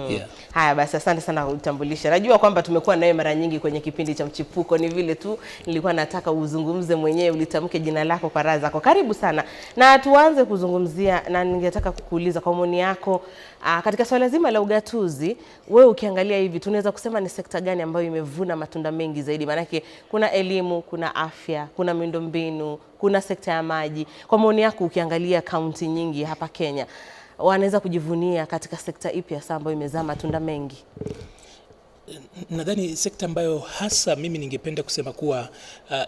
Yeah. Haya basi, asante sana kwa kutambulisha. Najua kwamba tumekuwa nawe mara nyingi kwenye kipindi cha Mchipuko, ni vile tu nilikuwa nataka uzungumze mwenyewe, ulitamke jina lako kwa raha zako. Karibu sana. Na tuanze kuzungumzia, na ningetaka kukuuliza kwa maoni yako, katika swala zima la ugatuzi, wewe ukiangalia hivi tunaweza kusema ni sekta gani ambayo imevuna matunda mengi zaidi? Maanake kuna elimu, kuna afya, kuna miundombinu, kuna sekta ya maji. Kwa maoni yako ukiangalia kaunti nyingi hapa Kenya, wanaweza kujivunia katika sekta ipi hasa ambayo imezaa matunda mengi? Nadhani sekta ambayo hasa mimi ningependa kusema kuwa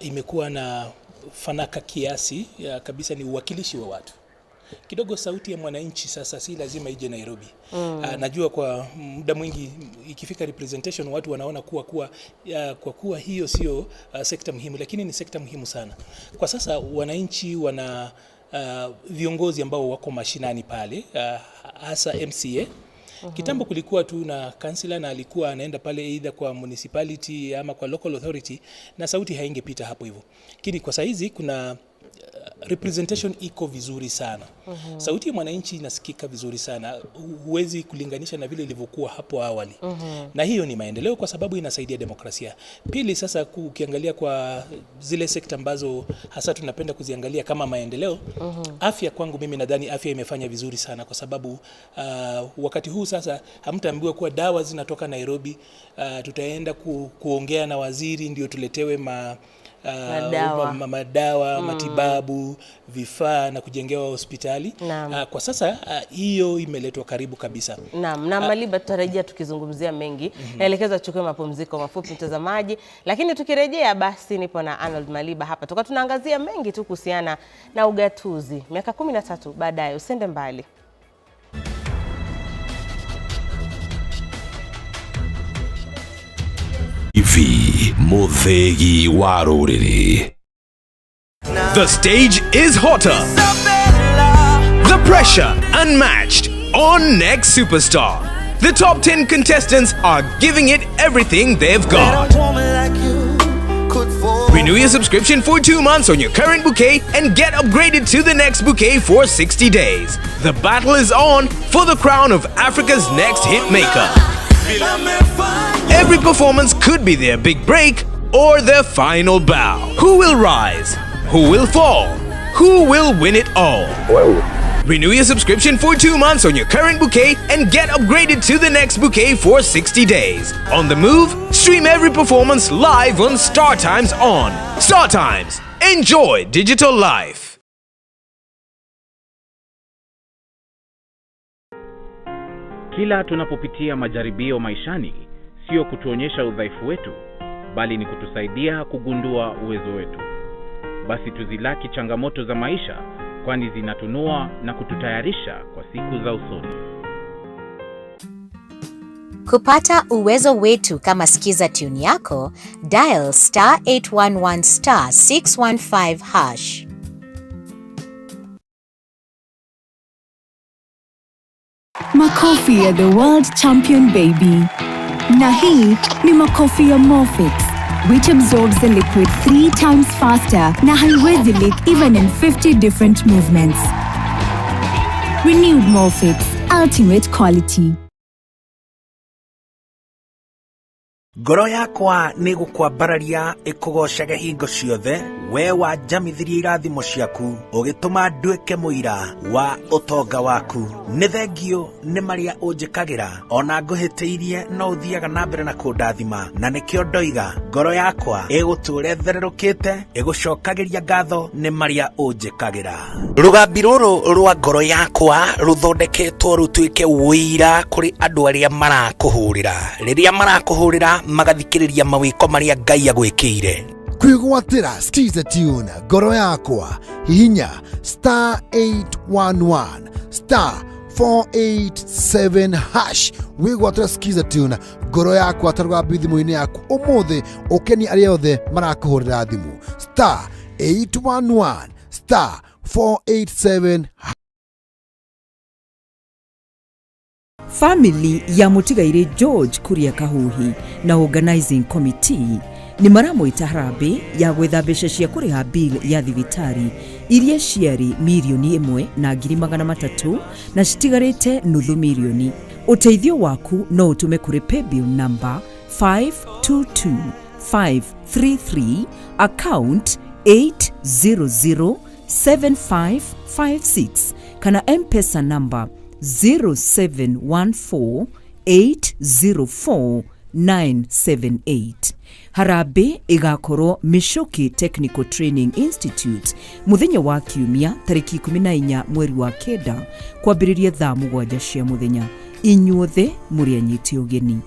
imekuwa na fanaka kiasi kabisa ni uwakilishi wa watu. Kidogo sauti ya mwananchi sasa si lazima ije Nairobi. Najua kwa muda mwingi ikifika representation watu wanaona kuwa kwa kuwa hiyo sio sekta muhimu, lakini ni sekta muhimu sana. Kwa sasa wananchi wana viongozi ambao wako mashinani pale, hasa MCA. Kitambo kulikuwa tu na kansila na alikuwa anaenda pale either kwa municipality ama kwa local authority na sauti haingepita hapo hivyo. Lakini kwa saizi kuna representation iko vizuri sana. Sauti ya mwananchi inasikika vizuri sana. Huwezi kulinganisha na vile ilivyokuwa hapo awali. Na hiyo ni maendeleo kwa sababu inasaidia demokrasia. Pili, sasa ukiangalia kwa zile sekta ambazo hasa tunapenda kuziangalia kama maendeleo, afya kwangu mimi nadhani afya imefanya vizuri sana kwa sababu wakati huu sasa hamtaambiwa kuwa dawa zinatoka Nairobi, tutaenda kuongea na waziri ndio tuletewe madawa, matibabu, vifaa na kujengewa hospitali. Kwa sasa hiyo imeletwa karibu kabisa. Naam, na Maliba tutarejea tukizungumzia mengi. Naelekeza tuchukue mapumziko mafupi mtazamaji, lakini tukirejea basi nipo na Arnold Maliba hapa. Tukawa tunaangazia mengi tu kuhusiana na ugatuzi. Miaka 13 baadaye, usende mbali. TV Muthegi wa Ruriri. The stage is hotter. The pressure unmatched on Next Superstar. The top 10 contestants are giving it everything they've got. Renew your subscription for 2 months on your current bouquet and get upgraded to the next bouquet for 60 days. The battle is on for the crown of Africa's next hitmaker. Every performance could be their big break or their final bow. Who will rise? Who will fall? Who will win it all? Whoa. Renew your subscription for 2 months on your current bouquet and get upgraded to the next bouquet for 60 days. On the move, stream every performance live on StarTimes On. StarTimes, enjoy digital life. Kila tunapopitia majaribio maishani, sio kutuonyesha udhaifu wetu, bali ni kutusaidia kugundua uwezo wetu. Basi tuzilaki changamoto za maisha, kwani zinatunua na kututayarisha kwa siku za usoni. Kupata uwezo wetu kama Skiza tune yako, dial *811 *615#. Makofi ya the world champion baby. Na hii ni makofi ya Molfix, which absorbs the liquid 3 times faster na haiwezi leak even in 50 different movements. Renewed Molfix, ultimate quality. Ngoro yakwa nĩ gũkwambararia ĩkũgoocage hingo ciothe, we wanjamithirie irathimo ciaku, ũgĩtũma nduĩke mũira wa ũtonga waku. Nĩ thengio nĩ marĩa ũnjĩkagĩra, ona ngũhĩtĩirie no ũthiaga na mbere na kũndathima, na nĩkĩo ndoiga ngoro yakwa ĩgũtũũra ĩthererũkĩte, ĩgũcokagĩria ngatho nĩ marĩa ũnjĩkagĩra. Rũgambi rũrũ rwa ngoro yakwa rũthondeketwo rũtuĩke ũira kũrĩ andũ arĩa marakũhũrĩra. Rĩrĩa marakũhũrĩra magathikĩrĩria mawĩko marĩa Ngai agwĩkĩire. Kwĩgwatĩra Skiza Tune ngoro yakwa, hihinya star 811 star 487 hash wĩgwatĩra Skiza Tune ngoro yakwa ta rũgambi thimũ-inĩ yaku ũmũthĩ, ũkenie arĩa othe marakũhũrĩra thimũ, star 811 star 487. Family ya mũtigairĩ George Kuria Kahuhi na organizing committee nĩ maramwĩta harambĩ ya gwetha mbeca cia kũrĩha bill ya thibitarĩ iria ciarĩ 1,300,000 na citigarĩte nuthu mirioni. Ũteithio waku no ũtũme kũrĩ paybill number 522533, account 8007556, kana M-Pesa number 0714804978. Harambĩ ĩgakorwo Michuki Technical Training Institute mũthenya wa Kiumia tarĩki 14 mweri wa 9 kwambĩrĩria thaa 7 cia mũthenya. Inyuothe mũrĩ anyiti ũgeni.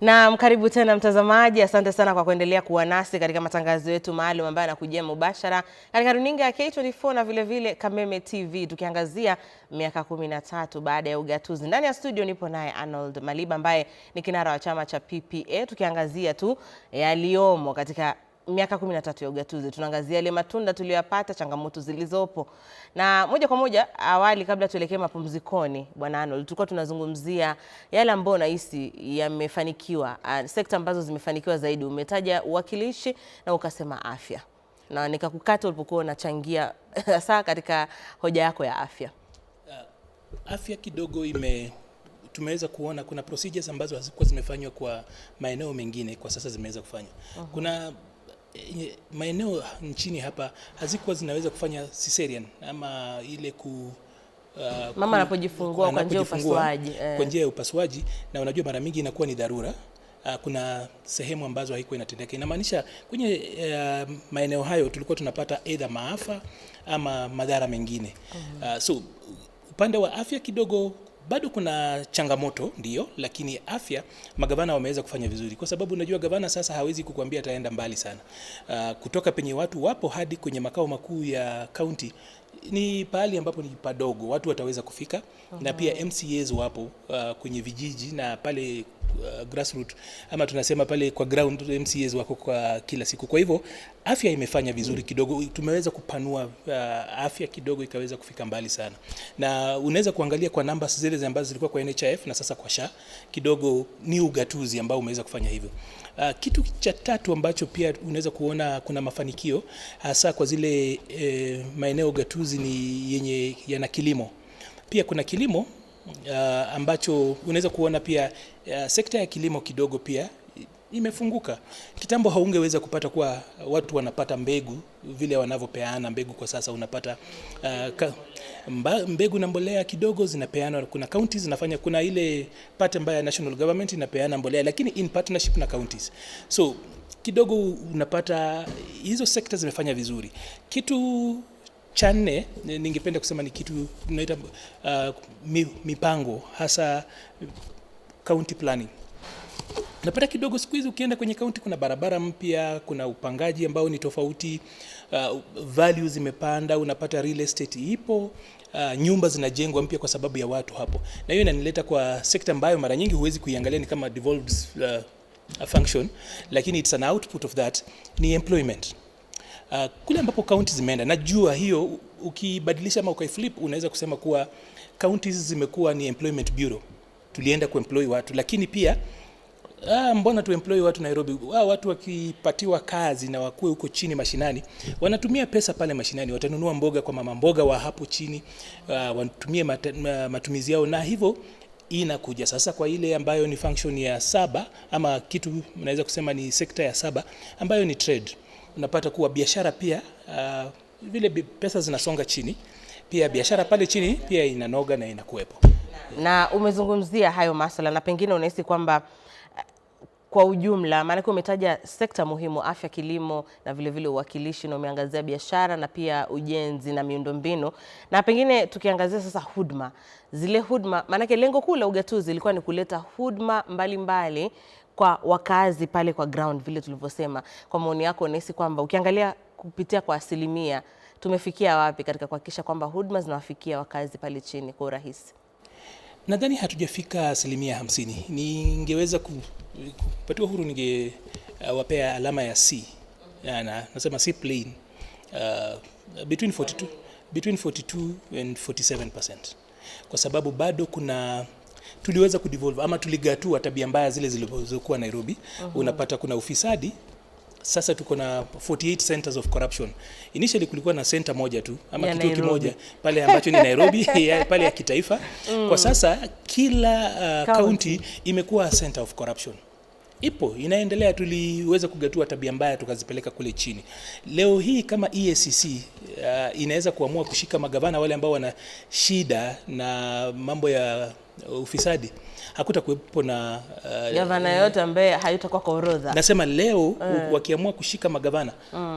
Naam, karibu tena mtazamaji, asante sana kwa kuendelea kuwa nasi katika matangazo yetu maalum ambayo yanakujia mubashara katika runinga ya K24 na vile vile Kameme TV, tukiangazia miaka 13 baada ya ugatuzi. Ndani ya studio nipo naye Arnold Maliba ambaye ni kinara wa chama cha PPA, tukiangazia tu yaliyomo katika miaka 13 ya ugatuzi. Tunaangazia yale matunda tuliyoyapata, changamoto zilizopo. Na moja kwa moja, awali kabla tuelekee mapumzikoni, Bwana Arnold, tulikuwa tunazungumzia yale ambayo unahisi yamefanikiwa, sekta ambazo zimefanikiwa zaidi. Umetaja uwakilishi na ukasema afya. Na nikakukata ulipokuwa unachangia hasa katika hoja yako ya afya. Afya kidogo tumeweza kuona kuna procedures ambazo hazikuwa zimefanywa kwa maeneo mengine, kwa sasa zimeweza kufanywa. Kuna maeneo nchini hapa hazikuwa zinaweza kufanya cesarean ama ile mama anapojifungua kwa njia ya upasuaji. Kwa njia ya upasuaji, na unajua mara mingi inakuwa ni dharura. Kuna sehemu ambazo haikuwa inatendeka. Inamaanisha kwenye maeneo hayo tulikuwa tunapata either maafa ama madhara mengine. So upande wa afya kidogo bado kuna changamoto ndio, lakini afya magavana wameweza kufanya vizuri, kwa sababu unajua gavana sasa hawezi kukuambia ataenda mbali sana. Kutoka penye watu wapo hadi kwenye makao makuu ya county ni pahali ambapo ni padogo, watu wataweza kufika. Na pia MCAs wapo kwenye vijiji na pale grassroots, ama tunasema pale kwa ground, MCAs wako kwa kila siku. Kwa hivyo afya imefanya vizuri kidogo, tumeweza kupanua afya kidogo ikaweza kufika mbali sana. Na unaweza kuangalia kwa numbers zile ambazo zilikuwa kwa NHIF na sasa kwa SHA, kidogo ni ugatuzi ambao umeweza kufanya hivyo. Kitu cha tatu ambacho pia unaweza kuona kuna mafanikio hasa kwa zile maeneo gatuzi ni yenye yana kilimo. Pia kuna kilimo ambacho unaweza kuona pia sekta ya kilimo kidogo pia imefunguka. Kitambo haungeweza kupata kuwa watu wanapata mbegu vile wanavyopeana mbegu kwa sasa. Unapata mbegu na mbolea kidogo zinapeanwa. Kuna counties zinafanya, kuna ile part ambayo ya national government inapeana mbolea, lakini in partnership na counties. So kidogo unapata hizo sekta zimefanya vizuri. Kitu cha nne ningependa kusema ni kitu tunaita mipango, hasa county planning. Napata kidogo siku hizi ukienda kwenye county kuna barabara mpya, kuna upangaji ambao ni tofauti, values zimepanda, unapata real estate ipo, nyumba zinajengwa mpya kwa sababu ya watu hapo. Na hiyo inanileta kwa sekta ambayo mara nyingi huwezi kuiangalia ni kama devolved function, lakini it's an output of that, ni employment. Kule ambapo counties zimeenda, najua hiyo ukibadilisha ama ukaiflip unaweza kusema kuwa counties zimekuwa ni employment bureau. Tulienda kuemploy watu, lakini pia mbona tuemploy watu Nairobi? Watu wakipatiwa kazi na wakuwe huko chini mashinani, wanatumia pesa pale mashinani, watanunua mboga kwa mama mboga wa hapo chini, watumie matumizi yao, na hivyo inakuja sasa kwa ile ambayo ni function ya 7, ama kitu mnaweza kusema ni sekta ya 7 ambayo ni trade. Unapata kuwa biashara pia vile pesa zinasonga chini, pia biashara pale chini pia inanoga na inakuwepo. Na umezungumzia hayo masuala, na pengine unahisi kwamba kwa ujumla, maana umetaja sekta muhimu, afya, kilimo na vile vile uwakilishi, na umeangazia biashara na pia ujenzi na miundombinu, na pengine tukiangazia sasa huduma, zile huduma, maana lengo kuu la ugatuzi ilikuwa ni kuleta huduma mbalimbali kwa wakazi pale kwa ground, vile tulivyosema. Kwa maoni yako, unahisi kwamba ukiangalia kupitia kwa asilimia tumefikia wapi katika kuhakikisha kwamba huduma zinawafikia wakazi pale chini kwa urahisi? Nadhani hatujafika 50%. Ningeweza kupatiwa huru ningewapea alama ya C. Na nasema C plain. Between 42 and 47%. Kwa sababu bado kuna tuliweza kudevolve ama tuligatua tabia mbaya zile zilizokuwa Nairobi. Unapata kuna ufisadi. Sasa tuko na 48 centers of corruption. Initially kulikuwa na center moja tu ama kituo kimoja pale ambacho ni Nairobi pale ya kitaifa. Kwa sasa kila county imekuwa center of corruption. Ipo, inaendelea. Tuliweza kugatua tabia mbaya tukazipeleka kule chini. Leo hii kama EACC inaweza kuamua kushika magavana wale ambao wana shida na mambo ya ufisadi, hakutakuwepo na gavana yote ambaye hayutakuwa kwa orodha. Nasema leo wakiamua kushika magavana,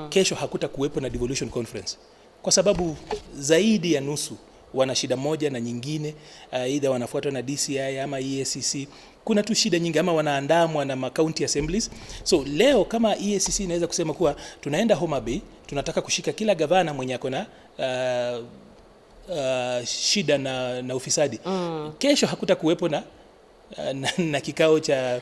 kesho hakutakuwepo na devolution conference, kwa sababu zaidi ya nusu wana shida moja na nyingine, aidha wanafuatwa na DCI ama EACC. Kuna tu shida nyingi, ama wanaandamwa na county assemblies. So leo kama EACC inaweza kusema kuwa tunaenda Homa Bay, tunataka kushika kila gavana mwenye ako na shida na ufisadi, kesho hakutakuwepo na kikao cha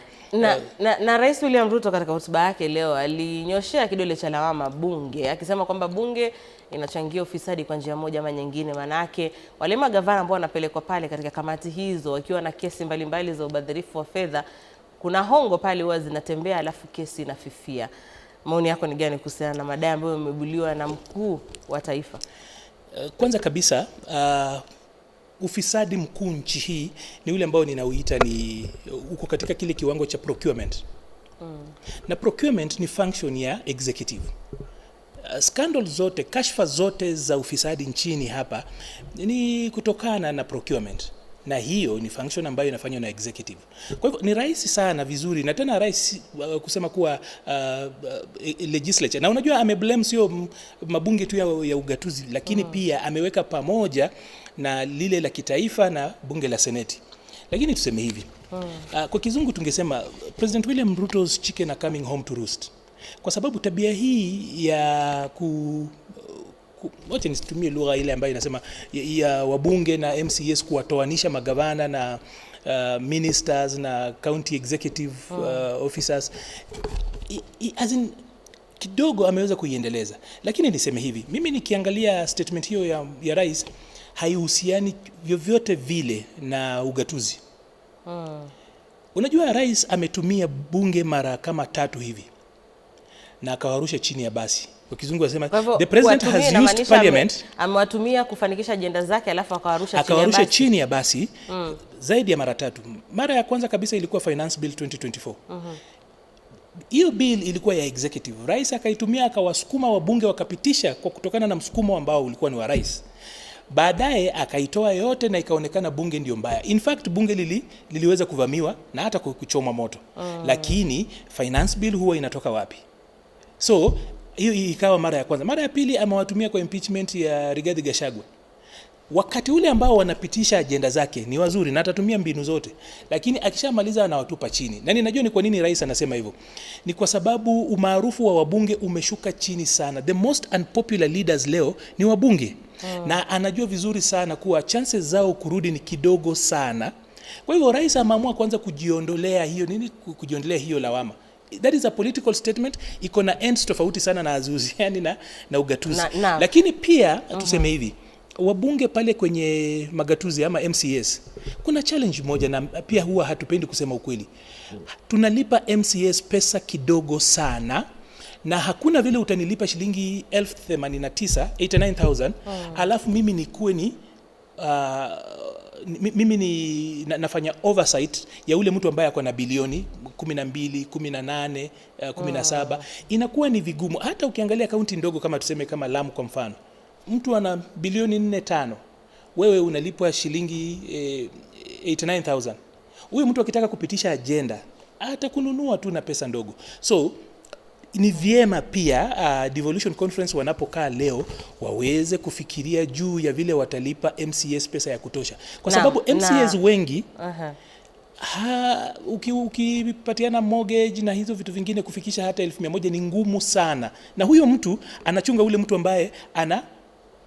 na Rais William Ruto katika hotuba yake leo alinyoshea kidole cha lawama bunge, akisema kwamba bunge inachangia ufisadi kwa njia moja ama nyingine. Manake wale magavana ambao wanapelekwa pale katika kamati hizo wakiwa na kesi mbalimbali za ubadhirifu wa fedha, kuna hongo pale huwa zinatembea alafu kesi inafifia. Maoni yako ni gani kuhusiana na madai ambayo yamebuliwa na mkuu wa taifa? Kwanza kabisa ufisadi mkuu nchi hii ni ule ambao ninauita ni uko katika kile kiwango cha procurement. Na procurement ni function ya executive. Scandal zote, kashfa zote za ufisadi nchini hapa ni kutokana na procurement. Na hiyo ni function ambayo inafanywa na executive. Kwa hivyo ni rahisi sana vizuri, na tena rahisi kusema kuwa legislature. Na unajua ameblame sio mabunge tu ya ugatuzi, lakini pia ameweka pamoja na lile la kitaifa na bunge la seneti. Lakini tuseme hivi, kwa kizungu tungesema President William Ruto's chicken are coming home to roost. Kwa sababu tabia hii ya wacha nisitumie lugha ile ambayo inasema ya wabunge na MCS kuwatoanisha magavana na ministers na county executive officers, as in, kidogo ameweza kuiendeleza. Lakini niseme hivi, mimi nikiangalia statement hiyo ya rais haihusiani vyovyote vile na ugatuzi. Unajua rais ametumia bunge mara kama 3 hivi na akawarusha chini ya basi. Kwa kizungu wasema the president has used parliament, amewatumia kufanikisha ajenda zake alafu akawarusha chini ya basi zaidi ya mara 3. Mara ya kwanza kabisa ilikuwa finance bill 2024. Hiyo bill ilikuwa ya executive. Rais akaitumia akawasukuma wabunge wakapitisha kwa kutokana na msukumo ambao ulikuwa ni wa rais. Baadaye akaitoa yote na ikaonekana bunge ndio mbaya. In fact bunge liliweza kuvamiwa na hata kuchomwa moto. Lakini finance bill huwa inatoka wapi? So hiyo ikawa mara ya kwanza. Mara ya pili amewatumia kwa impeachment ya Rigathi Gachagua. Wakati ule ambao wanapitisha ajenda zake ni wazuri na atatumia mbinu zote, lakini akishamaliza anawatupa chini. Na ninajua ni kwa nini rais anasema hivyo. Ni kwa sababu umaarufu wa wabunge umeshuka chini sana. The most unpopular leaders leo ni wabunge. Na anajua vizuri sana kuwa chances zao kurudi ni kidogo sana. Kwa hivyo rais ameamua kwanza kujiondolea hiyo nini, kujiondolea hiyo lawama. That is a political statement, iko na ends tofauti sana na hazihusiani na ugatuzi. Na. Lakini pia tuseme hivi, wabunge pale kwenye magatuzi ama MCAs, kuna challenge moja, na pia huwa hatupendi kusema ukweli. Tunalipa MCAs pesa kidogo sana, na hakuna vile utanilipa shilingi 89,000 89,000 alafu mimi nikuwe ni mimi ni nafanya oversight ya ule mtu ambaye ako na bilioni 12, 18, 17. Inakuwa ni vigumu. Hata ukiangalia kaunti ndogo kama tuseme kama Lamu kwa mfano, mtu ana bilioni 4 5, wewe unalipwa shilingi 89,000. Huyu mtu akitaka kupitisha agenda atakununua tu na pesa ndogo. So ni vyema pia devolution conference wanapokaa leo waweze kufikiria juu ya vile watalipa MCAs pesa ya kutosha, kwa sababu MCAs wengi ukipatiana mortgage na hizo vitu vingine kufikisha hata 100,000 ni ngumu sana, na huyo mtu anachunga ule mtu ambaye ana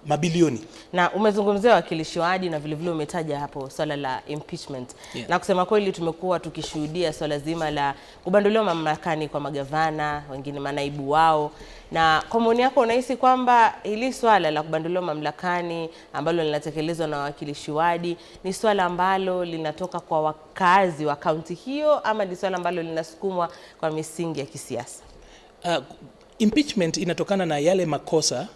mabilioni. Na umezungumzia wawakilishi wadi na vilevile umetaja hapo swala la impeachment. Na kusema kweli tumekuwa tukishuhudia swala zima la kubanduliwa mamlakani kwa magavana, wengine manaibu wao. Na kwa maoni yako unahisi kwamba hili swala la kubanduliwa mamlakani ambalo linatekelezwa na wawakilishi wadi ni swala ambalo linatoka kwa wakazi wa kaunti hiyo ama ni swala ambalo linasukumwa kwa misingi ya kisiasa? Impeachment inatokana na yale makosa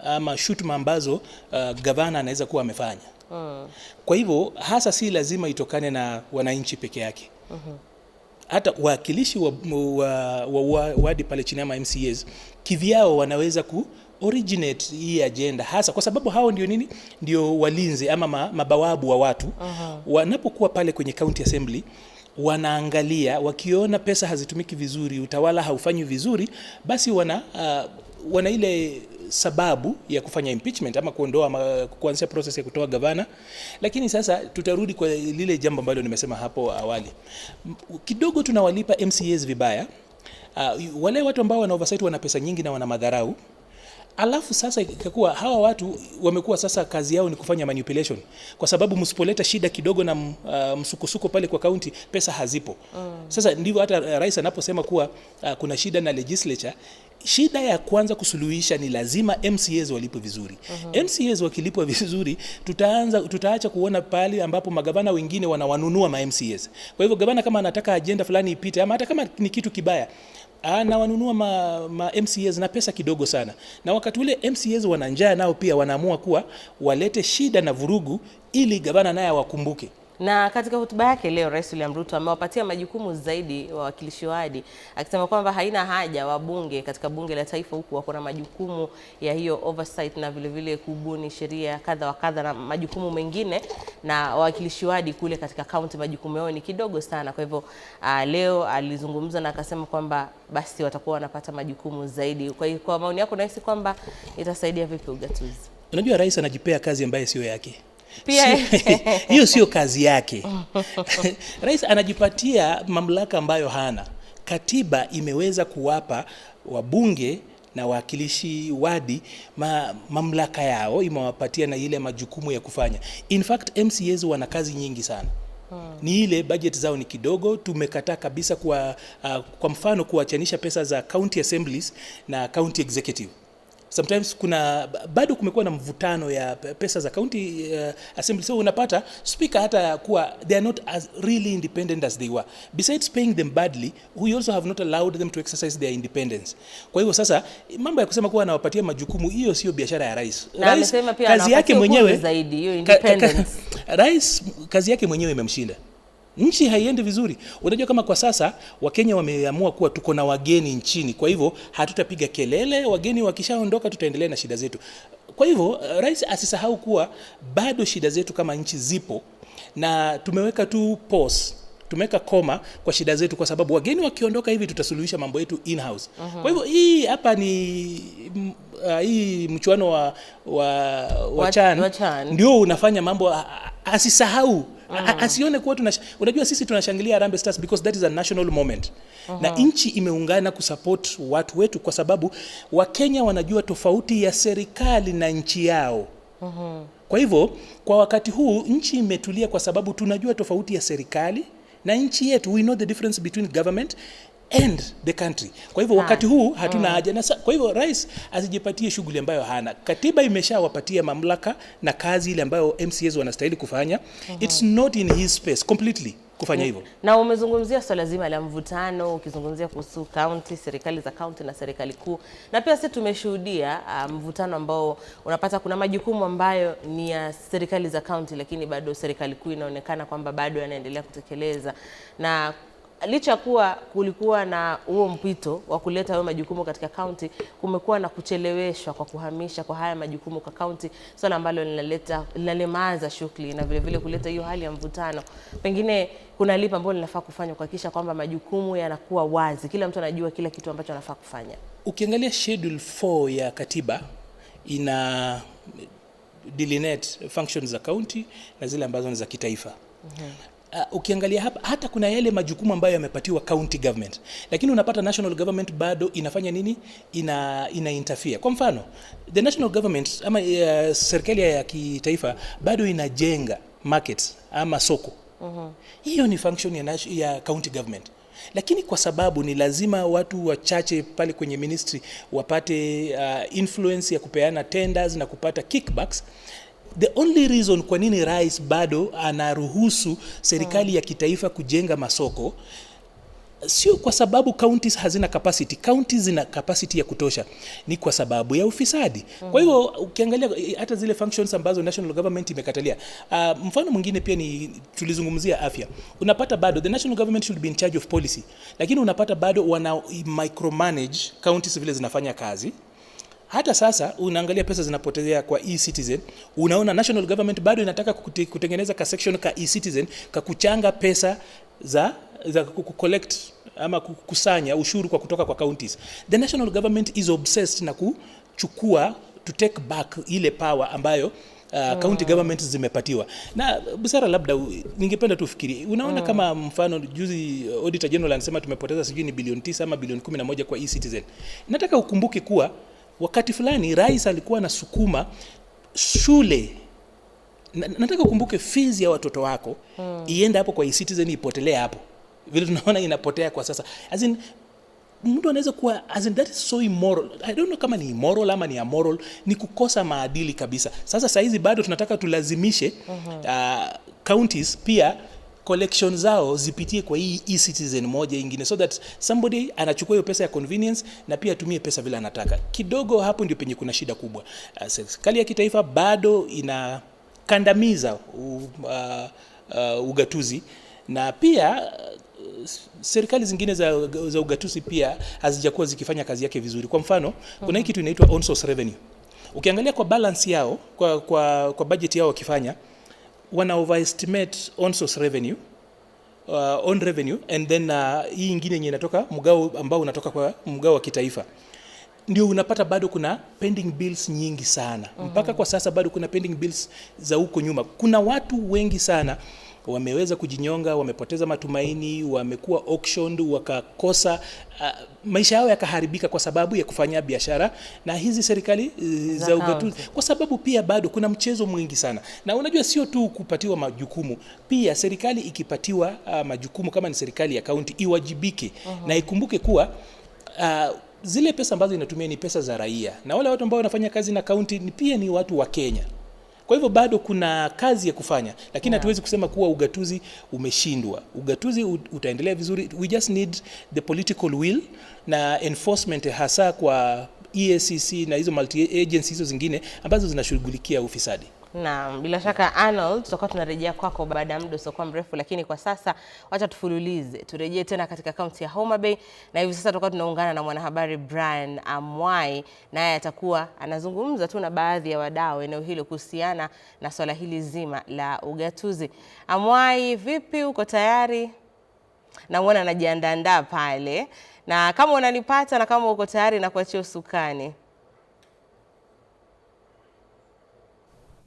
ama shutuma ambazo gavana anaweza kuwa amefanya. Kwa hivyo hasa si lazima itokane na wananchi peke yake. Hata wawakilishi wa wadi pale chini ama MCAs kivyao wanaweza ku originate hii agenda, hasa kwa sababu hao ndio nini, ndio walinzi ama mabawabu wa watu. Wanapokuwa pale kwenye county assembly wanaangalia, wakiona pesa hazitumiki vizuri, utawala haufanyi vizuri, basi wana ile sababu ya kufanya impeachment ama kuondoa ama kuanzisha process ya kutoa gavana. Lakini sasa tutarudi kwa lile jambo ambalo nimesema hapo awali. Kidogo tunawalipa MCAs vibaya. Wale watu ambao wana oversight wana pesa nyingi na wana madharau. Alafu sasa ikakuwa hawa watu wamekuwa sasa kazi yao ni kufanya manipulation, kwa sababu msipoleta shida kidogo na msukosuko pale kwa county, pesa hazipo. Sasa ndivyo hata rais anaposema kuwa kuna shida na legislature, shida ya kwanza kusuluhisha ni lazima MCAs walipwe vizuri. MCAs wakilipwa vizuri, tutaacha kuona pale ambapo magavana wengine wanawanunua ma MCAs. Kwa hivyo gavana kama anataka agenda fulani ipite ama hata kama ni kitu kibaya, anawanunua ma MCAs na pesa kidogo sana. Na wakati ule MCAs wana njaa nao pia wanaamua kuwa walete shida na vurugu ili gavana naye awakumbuke. Na katika hotuba yake leo Rais William Ruto amewapatia majukumu zaidi wawakilishi wadi, akisema kwamba haina haja wabunge katika bunge la taifa huku wako na majukumu ya hiyo oversight na vile vile kubuni sheria kadha wa kadha na majukumu mengine, na wawakilishi wadi kule katika county majukumu yao ni kidogo sana. Kwa hivyo leo alizungumza na akasema kwamba basi watakuwa wanapata majukumu zaidi. Kwa hiyo kwa maoni yako unahisi kwamba itasaidia vipi ugatuzi? Unajua rais anajipea kazi ambayo sio yake. Pia hiyo sio kazi yake. Rais anajipatia mamlaka ambayo hana. Katiba imeweza kuwapa wabunge na wawakilishi wadi mamlaka yao, imewapatia na ile majukumu ya kufanya. In fact MCAs wana kazi nyingi sana. Ni ile budget zao ni kidogo. Tumekataa kabisa kwa mfano kuachanisha pesa za county assemblies na county executive. Sometimes bado kumekuwa na mvutano ya pesa za county assembly. So unapata speaker hata kuwa they are not as really independent as they were. Besides paying them badly, we also have not allowed them to exercise their independence. Kwa hivyo sasa mambo ya kusema kuwa anawapatia majukumu, hiyo sio biashara ya rais. Na amesema pia kazi yake mwenyewe zaidi hiyo independence. Rais kazi yake mwenyewe imemshinda. Nchi haiendi vizuri. Unajua kama kwa sasa Wakenya wameamua kuwa tuko na wageni nchini, kwa hivyo hatutapiga kelele, wageni wakishaondoka tutaendelea na shida zetu. Kwa hivyo rais asisahau kuwa bado shida zetu kama nchi zipo, na tumeweka tu pause, tumeweka koma kwa shida zetu, kwa sababu wageni wakiondoka hivi tutasuluhisha mambo yetu in-house. Kwa hivyo hii hapa ni hii mchuano wa CHAN ndio unafanya mambo. Asisahau, asione kuwa unajua sisi tunashangilia Harambee Stars because that is a national moment. Na nchi imeungana kusupport watu wetu kwa sababu Wakenya wanajua tofauti ya serikali na nchi yao. Kwa hivyo kwa wakati huu nchi imetulia kwa sababu tunajua tofauti ya serikali na nchi yetu. We know the difference between government and the country. Kwa hivyo wakati huu hatuna haja na kwa hivyo rais asijipatie shughuli ambayo hana. Katiba imeshawapatia mamlaka na kazi ile ambayo MCAs wanastahili kufanya. It's not in his space completely kufanya hivyo. Na umezungumzia swala zima la mvutano, ukizungumzia kuhusu county, serikali za county na serikali kuu. Na pia sisi tumeshuhudia mvutano ambao unapata kuna majukumu ambayo ni ya serikali za county, lakini bado serikali kuu inaonekana kwamba bado yanaendelea kutekeleza. Na licha kuwa kulikuwa na huo mpito wa kuleta hayo majukumu katika county, kumekuwa na kucheleweshwa kwa kuhamisha kwa haya majukumu kwa county, swala ambalo linalemaza shughuli na vile vile kuleta hiyo hali ya mvutano. Pengine kuna lipi ambalo linafaa kufanywa kuhakikisha kwamba majukumu yanakuwa wazi, kila mtu anajua kila kitu ambacho anafaa kufanya? Ukiangalia schedule 4 ya katiba ina delineate functions za county na zile ambazo ni za kitaifa. Ukiangalia hapa hata kuna yale majukumu ambayo yamepatiwa county government, lakini unapata national government bado inafanya nini? Ina interfere. Kwa mfano the national government ama serikali ya kitaifa bado inajenga markets ama soko. Hiyo ni function ya county government. Lakini kwa sababu ni lazima watu wachache pale kwenye ministry wapate influence ya kupeana tenders na kupata kickbacks. The only reason kwa nini rais bado anaruhusu serikali ya kitaifa kujenga masoko sio kwa sababu counties hazina capacity. Counties zina capacity ya kutosha, ni kwa sababu ya ufisadi. Kwa hivyo ukiangalia hata zile functions ambazo national government imekatalia. Mfano mwingine pia ni tulizungumzia afya. Unapata bado the national government should be in charge of policy, lakini unapata bado wana micromanage counties vile zinafanya kazi. Hata sasa unaangalia pesa zinapotelea kwa e-citizen, unaona national government bado inataka kutengeneza ka section ka e-citizen ka kuchanga pesa za collect ama kukusanya ushuru kwa kutoka kwa counties. The national government is obsessed na kuchukua, to take back ile power ambayo county government zimepatiwa. Na busara, labda ningependa tufikirie. Unaona kama mfano juzi Auditor General anasema tumepoteza sijui ni bilioni 9 ama bilioni 11 kwa e-citizen. Nataka ukumbuke kuwa wakati fulani rais alikuwa anasukuma shule. Nataka ukumbuke fees ya watoto wako iende hapo kwa e-citizen, ipotelee hapo. Vile tunaona inapotea kwa sasa. As in, mtu anaweza kuwa, as in, that is so immoral. I don't know kama ni immoral ama ni amoral, ni kukosa maadili kabisa. Sasa saizi bado tunataka tulazimishe counties pia collection zao zipitie kwa hii e-citizen moja ingine, so that somebody anachukua hiyo pesa ya convenience na pia atumie pesa vile anataka. Kidogo hapo ndio penye kuna shida kubwa. Serikali ya kitaifa bado inakandamiza ugatuzi, na pia serikali zingine za ugatuzi pia hazijakuwa zikifanya kazi yake vizuri. Kwa mfano, kuna hii kitu inaitwa on source revenue. Ukiangalia kwa balance yao, kwa budget yao wakifanya, wana overestimate on source revenue, on revenue, and then hii ingine yenye inatoka mgao ambao unatoka kwa mgao wa kitaifa. Ndio unapata bado kuna pending bills nyingi sana. Mpaka kwa sasa bado kuna pending bills za huko nyuma. Kuna watu wengi sana wameweza kujinyonga, wamepoteza matumaini, wamekuwa auctioned, wakakosa maisha yao yakaharibika kwa sababu ya kufanya biashara na hizi serikali za ugatuzi. Kwa sababu pia bado kuna mchezo mwingi sana. Na unajua sio tu kupatiwa majukumu, pia serikali ikipatiwa majukumu kama ni serikali ya county iwajibike na ikumbuke kuwa zile pesa ambazo inatumia ni pesa za raia, na wale watu ambao wanafanya kazi na county ni pia ni watu wa Kenya. Kwa hivyo bado kuna kazi ya kufanya, lakini hatuwezi kusema kuwa ugatuzi umeshindwa. Ugatuzi utaendelea vizuri. We just need the political will na enforcement, hasa kwa EACC na hizo multi agencies hizo zingine ambazo zinashughulikia ufisadi. Na bila shaka Arnold, tutakuwa tunarejea kwako baada ya muda usiokuwa mrefu, lakini kwa sasa wacha tufululize, turejee tena katika kaunti ya Homa Bay, na hivi sasa tutakuwa tunaungana na mwanahabari Brian Amwai, naye atakuwa anazungumza tu na baadhi ya wadau eneo hilo kuhusiana na swala hili zima la ugatuzi. Amwai, vipi, uko tayari? Namuona anajiandaa pale, na kama unanipata na kama uko tayari na kuachia usukani.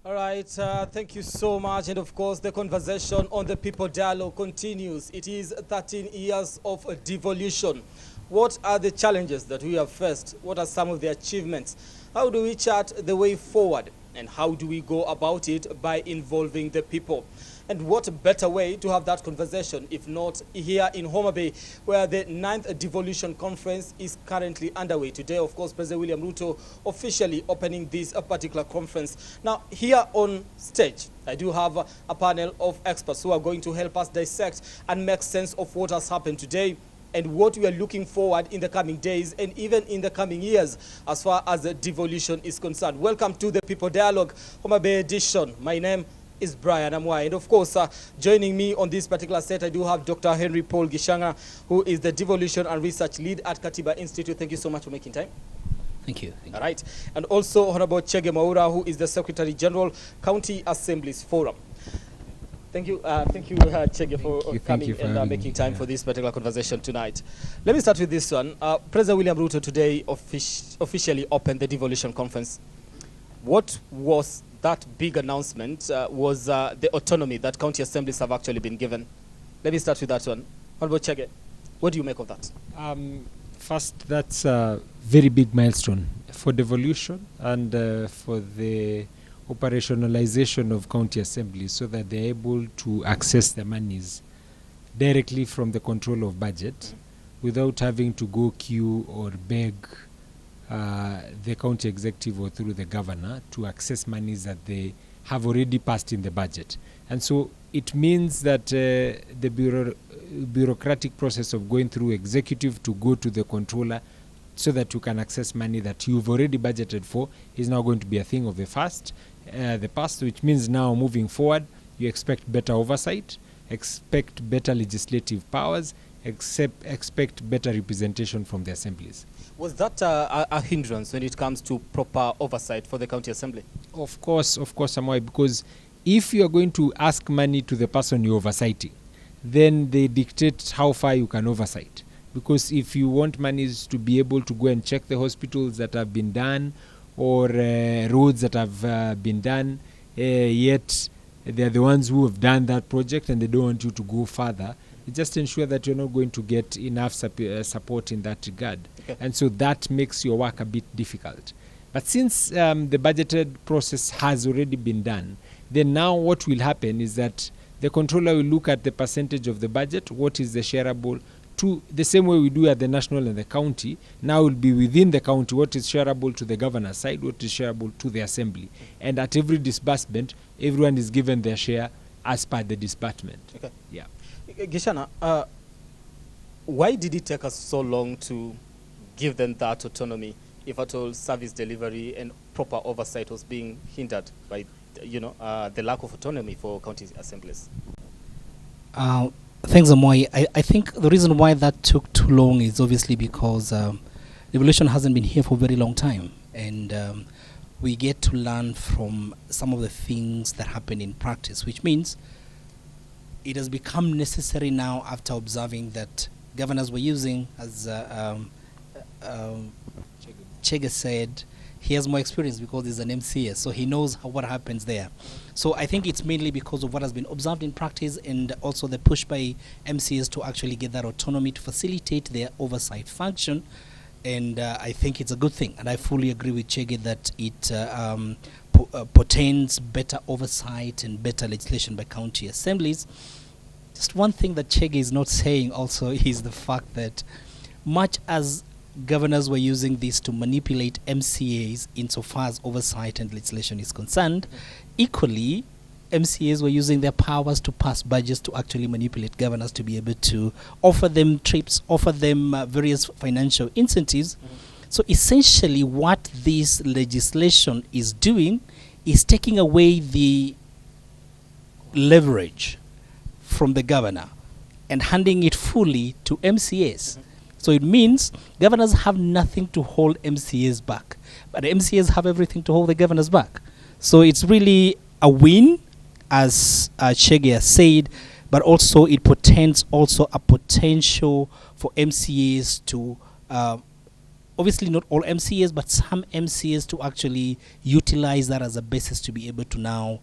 All right, thank you so much. And of course, the conversation on the People Dialogue continues. It is 13 years of devolution. What are the challenges that we have faced? What are some of the achievements? How do we chart the way forward? And how do we go about it by involving the people? And what better way to have that conversation if not here in Homa Bay, where the 9th Devolution Conference is currently underway. Today, of course, President William Ruto officially opening this particular conference. Now, here on stage, I do have a panel of experts who are going to help us dissect and make sense of what has happened today and what we are looking forward in the coming days and even in the coming years as far as the devolution is concerned. Welcome to the People Dialogue Homa Bay edition. My name is Brian Amwai. And of course, joining me on this particular set, I do have Dr. Henry Paul Gichanga, who is the Devolution and Research Lead at Katiba Institute. Thank you so much for making time. Thank you. All right. And also Honorable Chege Mwaura, who is the Secretary General, County Assemblies Forum. Thank you, Chege, for coming and making time for this particular conversation tonight. Let me start with this one. President William Ruto today officially opened the Devolution Conference. What was that big announcement? Was the autonomy that county assemblies have actually been given? Let me start with that one. Honorable Chege, what do you make of that? First, that's a very big milestone for devolution and for the operationalization of county assemblies so that they're able to access the monies directly from the control of budget without having to go queue or beg the county executive or through the governor to access monies that they have already passed in the budget. And so it means that the bureaucratic process of going through executive to go to the controller so that you can access money that you've already budgeted for is now going to be a thing of the past, which means now moving forward, you expect better oversight, expect better legislative powers, expect better representation from the assemblies. Was that a hindrance when it comes to proper oversight for the county assembly? Of course, Amwai, because if you are going to ask money to the person you're oversighting, then they dictate how far you can oversight. Because if you want monies to be able to go and check the hospitals that have been done or roads that have been done, yet they're the ones who have done that project and they don't want you to go further, just ensure that you're not going to get enough support in that regard. Okay. And so that makes your work a bit difficult. But since the budgeted process has already been done, then now what will happen is that the controller will look at the percentage of the budget, what is the shareable, to the same way we do at the national and the county. Now will be within the county what is shareable to the governor's side, what is shareable to the assembly. And at every disbursement, everyone is given their share as per the disbursement. Okay. Yeah. Gichana, why did it take us so long to give them that autonomy, if at all service delivery and proper oversight was being hindered by, the lack of autonomy for county assemblies? Thanks, Amoy. I think the reason why that took too long is obviously because devolution hasn't been here for a very long time, and we get to learn from some of the things that happen in practice, which means it has become necessary now after observing that governors were using, as Chege said, he has more experience because he's an MCA, so he knows what happens there. So I think it's mainly because of what has been observed in practice and also the push by MCAs to actually get that autonomy to facilitate their oversight function. And I think it's a good thing. And I fully agree with Chege that it portends better oversight and better legislation by county assemblies. Just one thing that Chege is not saying also is the fact that much as governors were using this to manipulate MCAs insofar as oversight and legislation is concerned, equally, MCAs were using their powers to pass budgets to actually manipulate governors to be able to offer them trips, offer them various financial incentives. So essentially what this legislation is doing is taking away the leverage from the governor and handing it fully to MCAs. So it means governors have nothing to hold MCAs back, but MCAs have everything to hold the governors back. So it's really a win, as Chege has said, but also it portends also a potential for MCAs to, obviously not all MCAs, but some MCAs to actually utilize that as a basis to be able to now,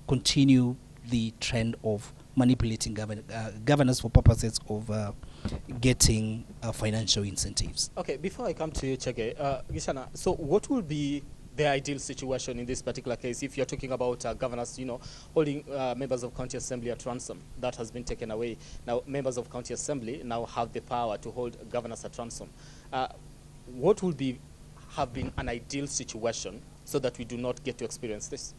continue the trend of manipulating governors for purposes of getting financial incentives. Okay, before I come to you, Chege, Gichana, so what will be the ideal situation in this particular case? If you're talking about governors, you know, holding members of county assembly at ransom, that has been taken away. Now, members of county assembly now have the power to hold governors at ransom. What would have been an ideal situation so that we do not get to experience this?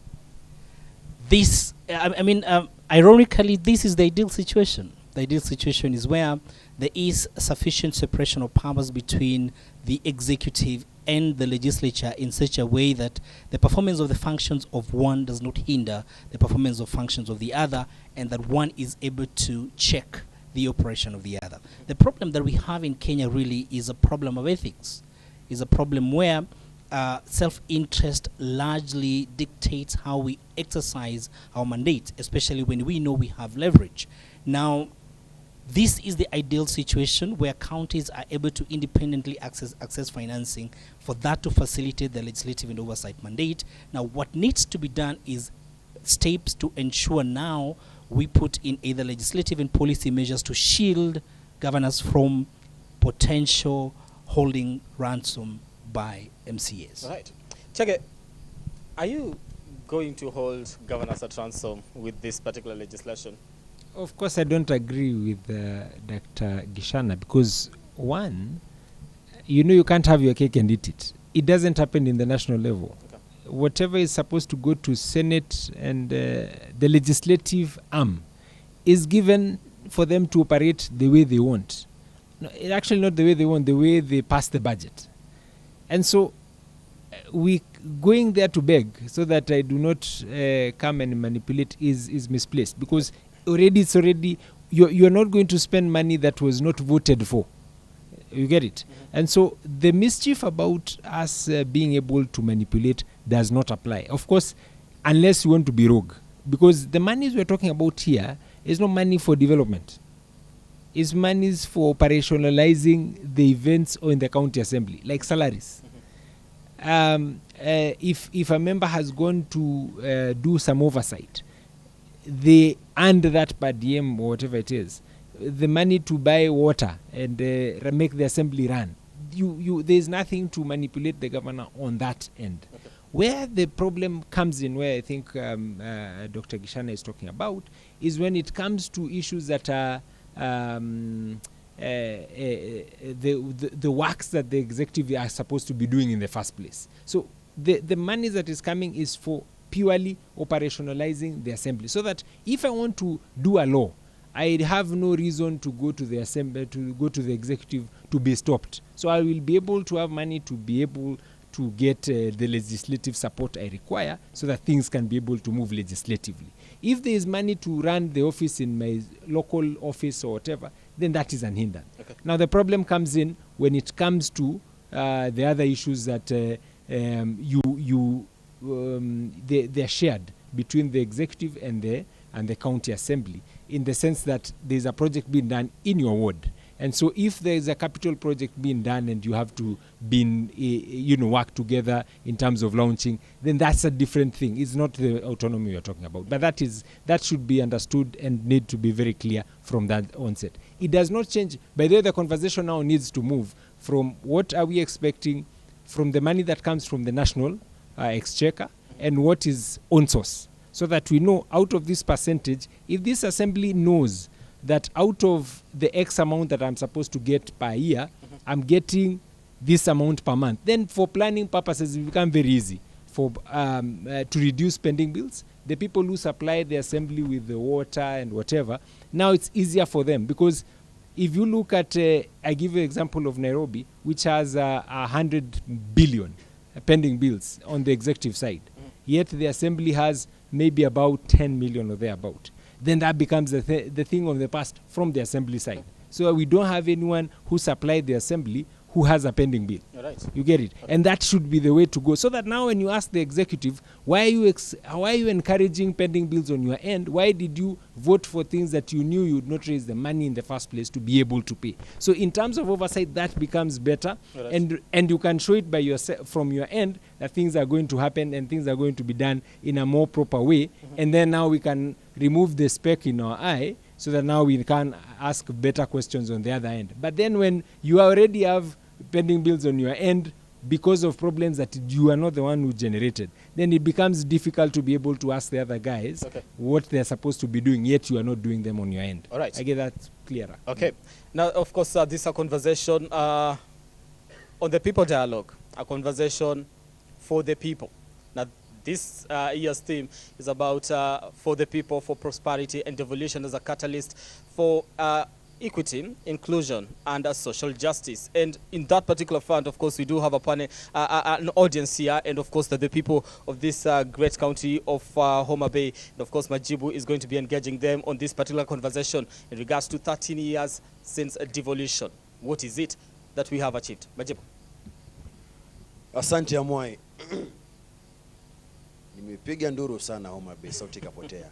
This, I mean, ironically, this is the ideal situation. The ideal situation is where there is sufficient separation of powers between the executive and the legislature in such a way that the performance of the functions of one does not hinder the performance of functions of the other, and that one is able to check the operation of the other. The problem that we have in Kenya really is a problem of ethics, is a problem where self-interest largely dictates how we exercise our mandate, especially when we know we have leverage. Now, this is the ideal situation where counties are able to independently access financing for that to facilitate the legislative and oversight mandate. Now, what needs to be done is steps to ensure now we put in either legislative and policy measures to shield governors from potential holding ransom by MCAs. Right. Chege, are you going to hold governors at ransom with this particular legislation? Of course, I don't agree with Dr. Gichana, because one, you know, you can't have your cake and eat it. It doesn't happen in the national level. Okay. Whatever is supposed to go to Senate and the legislative arm is given for them to operate the way they want. No, actually not the way they want, the way they pass the budget. And so we going there to beg so that I do not come and manipulate is misplaced, because already it's already, you're not going to spend money that was not voted for. You get it? Mm-hmm. And so the mischief about us being able to manipulate does not apply. Of course, unless you want to be rogue, because the monies we're talking about here is not money for development. It's monies for operationalizing the events in the county assembly, like salaries. Mm-hmm. If a member has gone to do some oversight, they earned that per diem or whatever it is, the money to buy water and make the assembly run. There's nothing to manipulate the governor on that end. Okay. Where the problem comes in, where I think Dr. Gichana is talking about, is when it comes to issues that are the works that the executive are supposed to be doing in the first place. So the money that is coming is for purely operationalizing the assembly, so that if I want to do a law, I have no reason to go to the assembly, to go to the executive to be stopped. So I will be able to have money to be able to get the legislative support I require, so that things can be able to move legislatively. If there is money to run the office in my local office or whatever, then that is an hindrance. Okay. Now the problem comes in when it comes to the other issues that they're shared between the executive and the county assembly, in the sense that there's a project being done in your ward. And so if there is a capital project being done and you have to be, work together in terms of launching, then that's a different thing. It's not the autonomy you're talking about. But that should be understood and need to be very clear from that onset. It does not change. By the way, the conversation now needs to move from what are we expecting from the money that comes from the national exchequer and what is on source, so that we know out of this percentage, if this assembly knows that out of the X amount that I'm supposed to get per year, mm-hmm. I'm getting this amount per month. Then for planning purposes, it becomes very easy for to reduce spending bills. The people who supply the assembly with the water and whatever, now it's easier for them, because if you look at, I give you an example of Nairobi, which has 100 billion pending bills on the executive side. Mm. Yet the assembly has maybe about 10 million or thereabout. Then that becomes the thing of the past from the assembly side. So we don't have anyone who supplied the assembly who has a pending bill. Right. You get it? Okay. And that should be the way to go. So that now when you ask the executive, why are you encouraging pending bills on your end? Why did you vote for things that you knew you would not raise the money in the first place to be able to pay? So in terms of oversight, that becomes better. Right. And you can show it by yourself from your end that things are going to happen and things are going to be done in a more proper way. Mm-hmm. And then now we can remove the speck in our eye, so that now we can ask better questions on the other end. But then when you already have pending bills on your end, because of problems that you are not the one who generated, then it becomes difficult to be able to ask the other guys what they're supposed to be doing, yet you are not doing them on your end. All right. I get that clearer. Okay. Now, of course, this is a conversation on the People Dialogue, a conversation for the people. Now, this year's theme is about for the people, for prosperity and devolution as a catalyst for equity, inclusion, and social justice. And in that particular fund, of course, we do have a panel, an audience here, and of course, the people of this great county of Homa Bay. And of course, Majibu is going to be engaging them on this particular conversation in regards to 13 years since devolution. What is it that we have achieved? Majibu. Asante Amwai. Nimepiga nduru sana Homa Bay, sauti ikapotea.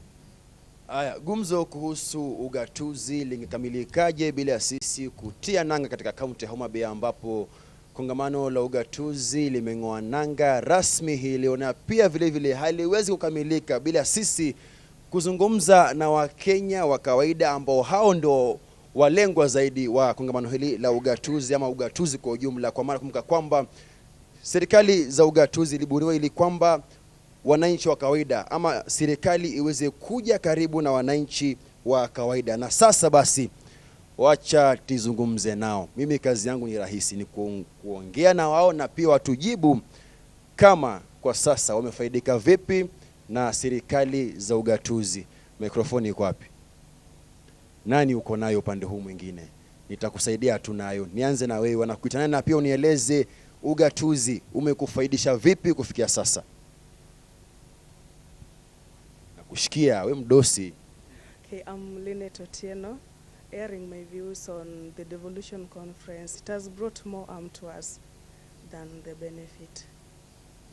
Aya, gumzo kuhusu ugatuzi lingekamilikaje bila sisi kutia nanga katika kaunti ya Homa Bay, ambapo kongamano la ugatuzi limeng'oa nanga rasmi hii leo, na pia vile vile haliwezi kukamilika bila sisi kuzungumza na Wakenya wa kawaida ambao hao ndo walengwa zaidi wa kongamano hili la ugatuzi ama ugatuzi kwa ujumla. Kwa maana kumbuka kwamba serikali za ugatuzi ilibuniwa ili kwamba wananchi wa kawaida ama serikali iweze kuja karibu na wananchi wa kawaida. Na sasa basi wacha tizungumze nao. Mimi kazi yangu ni rahisi, ni kuongea na wao na pia watujibu kama kwa sasa wamefaidika vipi na serikali za ugatuzi. Mikrofoni iko wapi? Nani uko nayo upande huu mwingine? Nitakusaidia tu nayo. Nianze na wewe, wanakuita nani, na pia unieleze ugatuzi umekufaidisha vipi kufikia sasa? Kushikia we mdosi. Okay, I'm Linet Otieno, airing my views on the devolution conference. It has brought more harm to us than the benefit.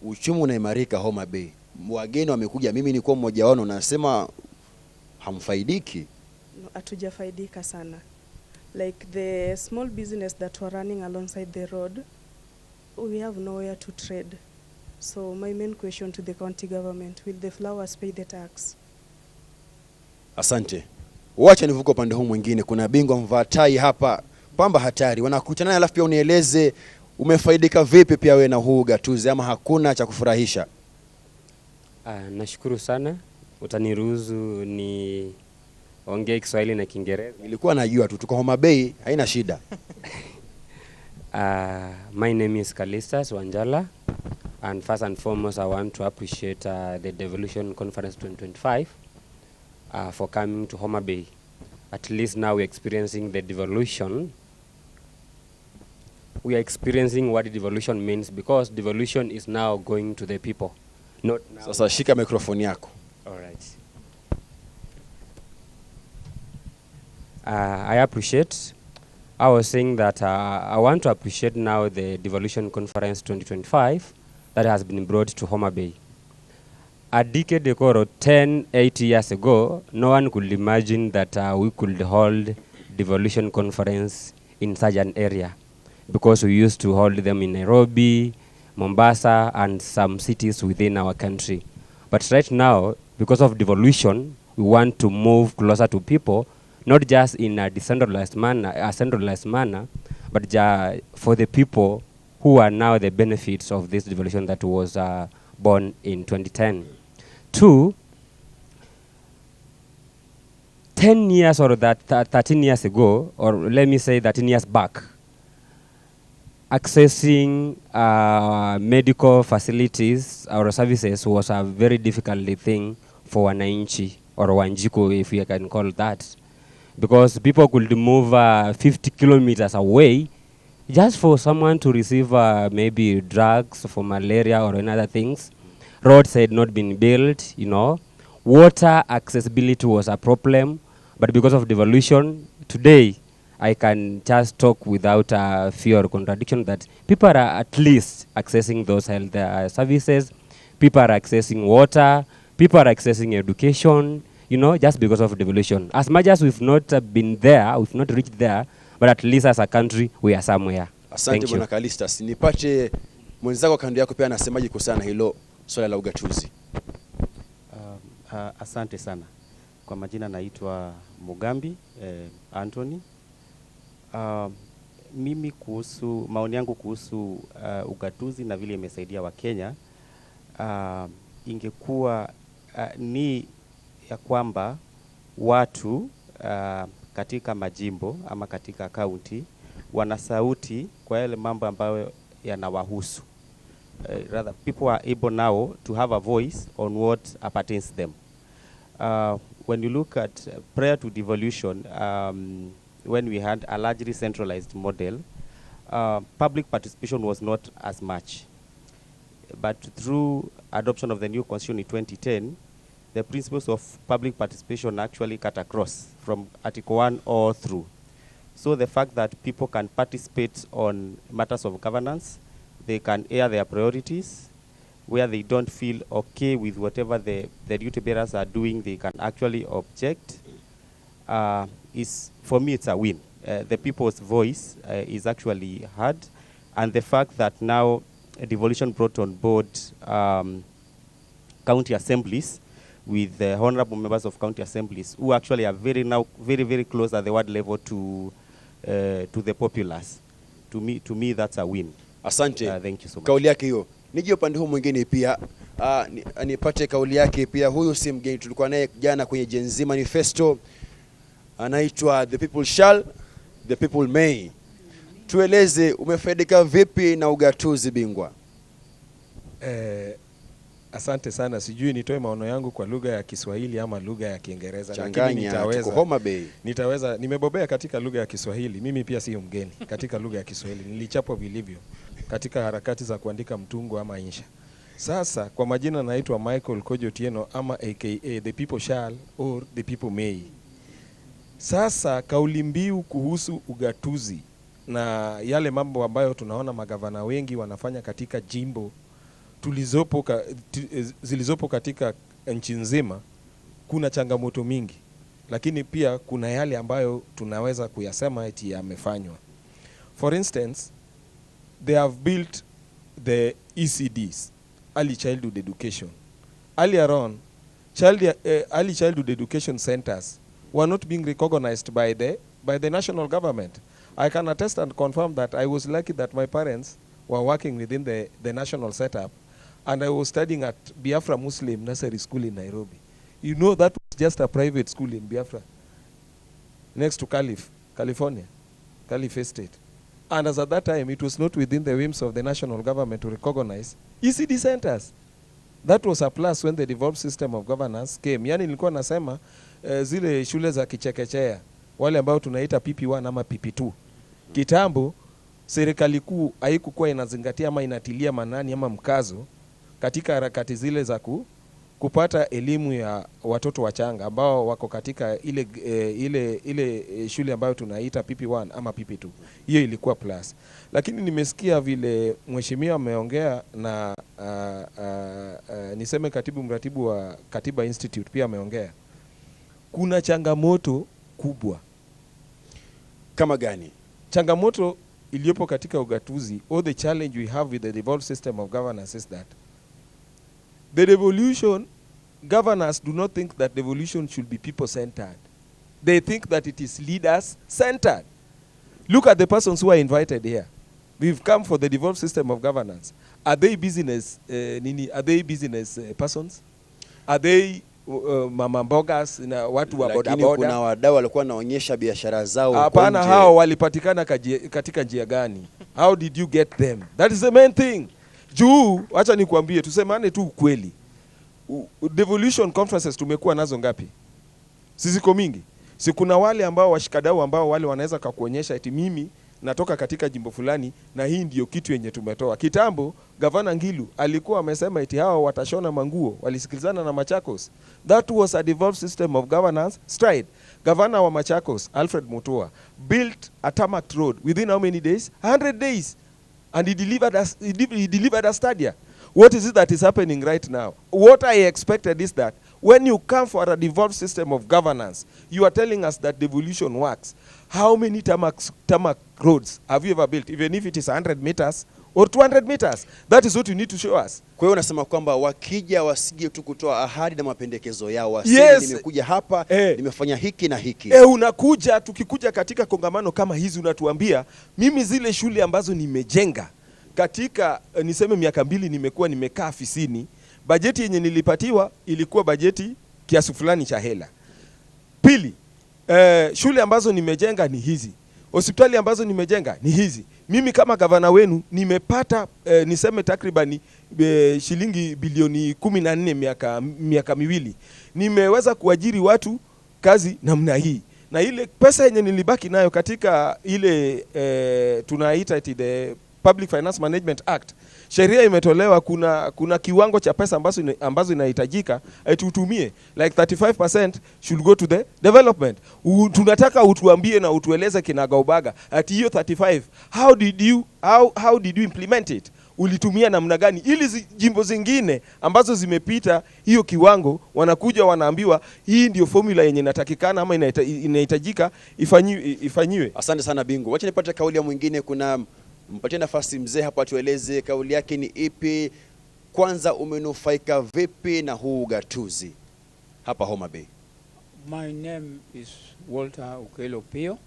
Uchumi unaimarika Homa Bay. Wageni wamekuja, mimi ni kwa mmoja wao, nasema hamfaidiki. No, hatujafaidika sana. Like the small business that were running alongside the road, we have nowhere to trade. So my main question to the county government, will the flowers pay the tax? Asante. Wacha nivuke upande huu mwingine. Kuna bingwa mvaa tai hapa, pamba hatari. Wanakutana naye, alafu pia unieleze umefaidika vipi pia wewe na huu ugatuzi ama hakuna cha kufurahisha? Nashukuru sana. Utaniruhusu ni ongee Kiswahili na Kiingereza. Nilikuwa najua tu tuko Homa Bay, haina shida. My name is Kalistas Wanjala. And first and foremost, I want to appreciate the Devolution Conference 2025 for coming to Homa Bay. At least now we're experiencing the devolution. We are experiencing what devolution means, because devolution is now going to the people. Not now. Sasa shika microphone yako. All right. I appreciate. I was saying that I want to appreciate now the Devolution Conference 2025 that has been brought to Homa Bay. A decade ago, or 10, 8 years ago, no one could imagine that we could hold devolution conference in such an area, because we used to hold them in Nairobi, Mombasa, and some cities within our country. But right now, because of devolution, we want to move closer to people, not just in a decentralized manner, a centralized manner, but for the people who are now the benefits of this devolution that was born in 2010. 2, 10 years or that 13 years ago, or let me say 13 years back, accessing medical facilities or services was a very difficult thing for wananchi or Wanjiku, if we can call that, because people could move 50 kilometers away just for someone to receive maybe drugs for malaria or any other things. Roads had not been built, you know. Water accessibility was a problem, but because of devolution, today I can just talk without fear or contradiction that people are at least accessing those health services, people are accessing water, people are accessing education, you know, just because of devolution. As much as we've not been there, we've not reached there, but at least as a country, we are somewhere. Asante Bwana Kalistas. Nipate mwenzako kando yako pia anasemaje kuhusiana hilo swala la ugatuzi? Asante sana. Kwa majina naitwa Mugambi Anthony. Mimi kuhusu maoni yangu kuhusu ugatuzi na vile imesaidia Wakenya, ingekuwa ni ya kwamba watu katika majimbo ama katika kaunti wana sauti kwa yale mambo ambayo yanawahusu. Rather, people are able now to have a voice on what appertains them. When you look at prior to devolution, when we had a largely centralized model, public participation was not as much. But through adoption of the new constitution in 2010, the principles of public participation actually cut across from Article 1 all through. So the fact that people can participate on matters of governance, they can air their priorities, where they don't feel okay with whatever the duty bearers are doing, they can actually object. Is, for me, it's a win. The people's voice is actually heard, and the fact that now devolution brought on board county assemblies with the honorable members of county assemblies who actually are very, very close at the ward level to the populace. To me that's a win. Asante. Thank you so much. Kauli yake hiyo. Nije upande huu mwingine pia nipate kauli yake pia. Huyu si mgeni, tulikuwa naye jana kwenye Gen Z Manifesto. Anaitwa The People Shall, The People May. Tueleze umefaidika vipi na ugatuzi bingwa? Asante sana. Sijui nitoe maono yangu kwa lugha ya Kiswahili ama lugha ya Kiingereza, lakini nitaweza. Tuko Homa Bay. Nitaweza, nimebobea katika lugha ya Kiswahili. Mimi pia si mgeni katika lugha ya Kiswahili. Nilichapwa vilivyo katika harakati za kuandika mtungo ama insha. Sasa kwa majina naitwa Michael Kojo Tieno ama aka The People Shall or The People May. Sasa kauli mbiu kuhusu ugatuzi na yale mambo ambayo tunaona magavana wengi wanafanya katika jimbo zilizopo katika nchi nzima, kuna changamoto mingi, lakini pia kuna yale ambayo tunaweza kuyasema eti yamefanywa. For instance, they have built the ECDs, early childhood education. Earlier on, early childhood education centers were not being recognized by the national government. I can attest and confirm that I was lucky that my parents were working within the national setup, and I was studying at Biafra Muslim Nursery School in Nairobi. You know, that was just a private school in Biafra, next to California, Calif Estate. And as at that time, it was not within the whims of the national government to recognize ECD centers. That was a plus when the devolved system of governance came. Yani nilikuwa nasema zile shule za kichekechea, wale ambao tunaita PP1 ama PP2. Kitambo serikali kuu haikuwa inazingatia ama inatilia manani ama mkazo katika harakati zile za kupata elimu ya watoto wachanga ambao wako katika ile shule ambayo tunaita PP1 ama PP2. Hiyo ilikuwa plus. Lakini nimesikia vile mheshimiwa ameongea na niseme katibu mratibu wa Katiba Institute pia ameongea. Kuna changamoto kubwa. Kama gani? Changamoto iliyopo katika ugatuzi, or the challenge we have with the devolved system of governance is that the devolution governors do not think that devolution should be people-centered. They think that it is leaders-centered. Look at the persons who are invited here. We've come for the devolved system of governance. Are they business, are they business persons? Are they mama mbogas na watu wa boda boda? Kuna wadau walikuwa wanaonyesha biashara zao. Hapana, hao walipatikana katika njia gani? How did you get them? That is the main thing. Juu, acha nikuambie, tusemane tu ukweli. Devolution conferences tumekuwa nazo ngapi? Si ziko mingi. Si kuna wale ambao washikadau ambao wale wanaweza kukuonyesha eti mimi natoka katika jimbo fulani na hii ndio kitu yenye tumetoa. Kitambo Gavana Ngilu alikuwa amesema eti hao watashona manguo, walisikilizana na Machakos. That was a devolved system of governance stride. Gavana wa Machakos Alfred Mutua built a tarmac road within how many days? 100 days. And he delivered a stadia. What is it that is happening right now? What I expected is that when you come for a devolved system of governance, you are telling us that devolution works. How many tarmac roads have you ever built? Even if it is 100 meters or 200 meters. That is what you need to show us. Kwa hiyo unasema kwamba wakija wasije tu kutoa ahadi na mapendekezo yao, wasije Yes. nimekuja hapa, nimefanya hiki na hiki. Unakuja, tukikuja katika kongamano kama hizi unatuambia mimi zile shule ambazo nimejenga katika niseme miaka 2 nimekuwa nimekaa afisini, bajeti yenye nilipatiwa ilikuwa bajeti kiasi fulani cha hela. Pili, shule ambazo nimejenga ni hizi, hospitali ambazo nimejenga ni hizi. Mimi kama gavana wenu nimepata niseme takribani shilingi bilioni 14 miaka miwili. Nimeweza kuajiri watu kazi namna hii. Na ile pesa yenye nilibaki nayo katika ile tunaita the Public Finance Management Act, sheria imetolewa, kuna kiwango cha pesa ambazo inahitajika tutumie, like 35% should go to the development. Tunataka utuambie na utueleze kinagaubaga ati hiyo 35 how did you implement it? Ulitumia namna gani? Ili jimbo zingine ambazo zimepita hiyo kiwango wanakuja wanaambiwa hii ndio formula yenye inatakikana ama inahitajika ifanyiwe. Asante sana Bingu. Wacha nipate kauli ya mwingine. Kuna mpatie nafasi mzee hapa atueleze kauli yake ni ipi. Kwanza, umenufaika vipi na huu ugatuzi hapa Homa Bay? My name is Walter Okelo Pio.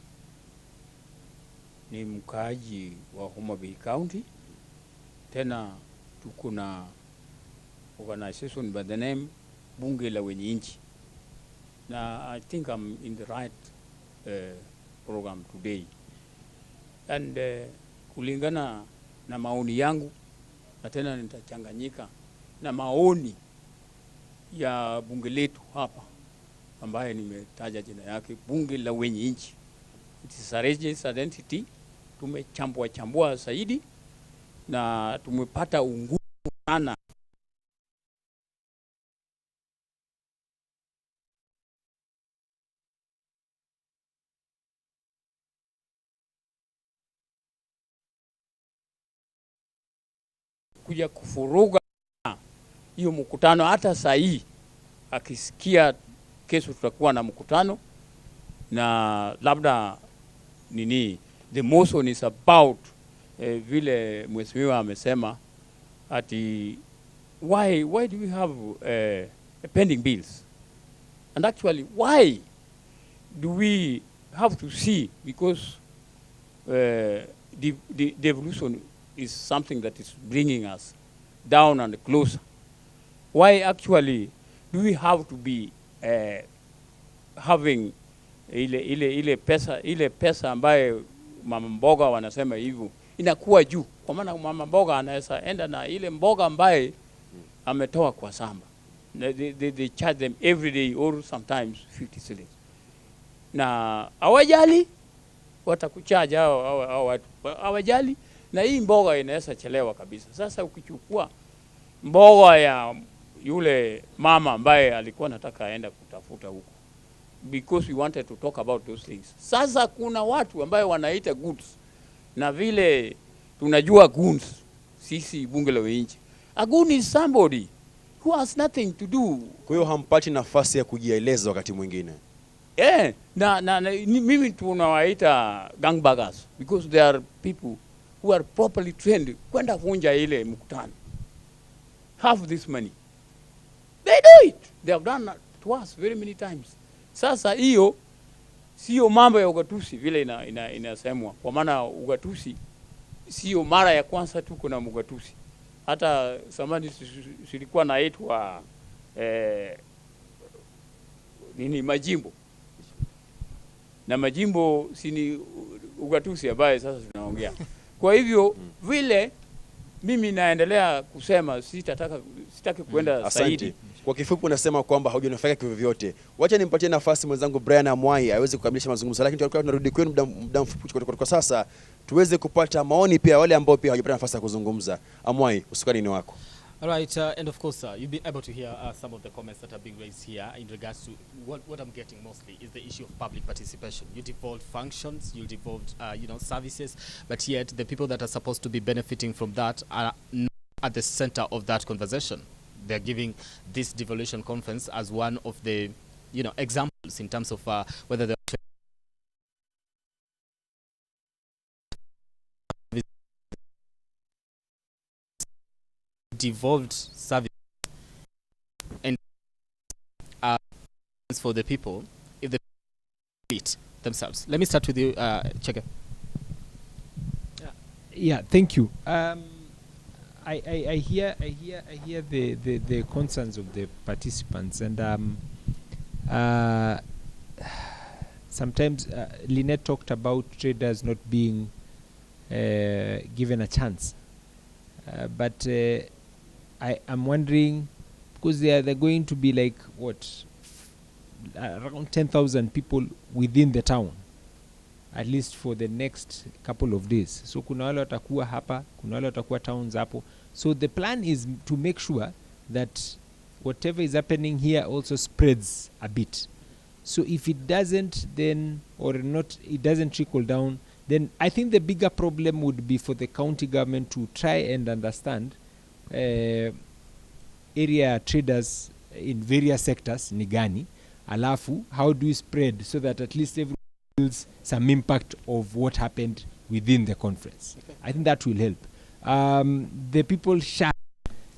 Ni mkaaji wa Homa Bay County. Tena tuko na organization by the name Bunge la Wenye Nchi. Na I think I'm in the right program today. And kulingana na maoni yangu, na tena nitachanganyika na maoni ya bunge letu hapa ambaye nimetaja jina yake, Bunge la Wenye Nchi. It is a registered entity. Tumechambua chambua zaidi na tumepata unguvu sana. Kuja kufuruga hiyo mkutano. Hata saa hii akisikia kesho tutakuwa na mkutano na labda nini, the motion is about vile mheshimiwa amesema ati why do we have pending bills, and actually why do we have to see, because the devolution is something that is bringing us down and closer. Why actually do we have to be having ile pesa ambayo mama mboga wanasema hivyo inakuwa juu? Kwa maana mama mboga anaweza enda na ile mboga ambaye ametoa kwa shamba. They charge them every day or sometimes 50 shillings. Na hawajali, watakucharge hao watu. Hawajali. Na hii mboga inaweza chelewa kabisa. Sasa ukichukua mboga ya yule mama ambaye alikuwa anataka aenda kutafuta huko, because we wanted to talk about those things. Sasa kuna watu ambaye wanaita goods, na vile tunajua goons sisi bunge la wenyeji, a goon is somebody who has nothing to do. Kwa hiyo hampati nafasi ya kujieleza wakati mwingine. Na mimi tunawaita gangbangers because they are people who are properly trained kwenda vunja ile mkutano. Have this money. They do it. They have done to us very many times. Sasa hiyo sio mambo ya ugatuzi vile inasemwa. Kwa maana ugatuzi sio mara ya kwanza tu kuna mugatuzi. Hata zamani silikuwa naitwa nini majimbo. Na majimbo si ni ugatuzi ambaye sasa tunaongea. Kwa hivyo vile mimi naendelea kusema sitaki kuenda zaidi. Kwa kifupi unasema kwamba haujanufaika kivyovyote. Wacha nimpatie nafasi mwenzangu Brian Amwai aweze kukamilisha mazungumzo, lakini tutakuwa tunarudi kwenu muda mfupi kwa sasa tuweze kupata maoni pia wale ambao pia hawajapata nafasi ya kuzungumza. Amwai, usukani ni wako. All right, and of course, you'll be able to hear some of the comments that are being raised here in regards to what I'm getting mostly is the issue of public participation. You devolved functions, you devolved, services, but yet the people that are supposed to be benefiting from that are not at the center of that conversation. They're giving this devolution conference as one of the, examples in terms of whether they're devolved service and for the people if they it themselves? Let me start with you, Chege. Yeah, thank you. I hear the concerns of the participants, and sometimes Lynette talked about traders not being given a chance, but I am wondering, because they're going to be like what, around 10,000 people within the town, at least for the next couple of days. So kuna wale watakuwa hapa, kuna wale watakuwa towns hapo. So the plan is to make sure that whatever is happening here also spreads a bit. So if it doesn't, then, or not, it doesn't trickle down, then I think the bigger problem would be for the county government to try and understand area traders in various sectors ni gani, alafu how do you spread so that at least everyone feels some impact of what happened within the conference. Okay. I think that will help. The people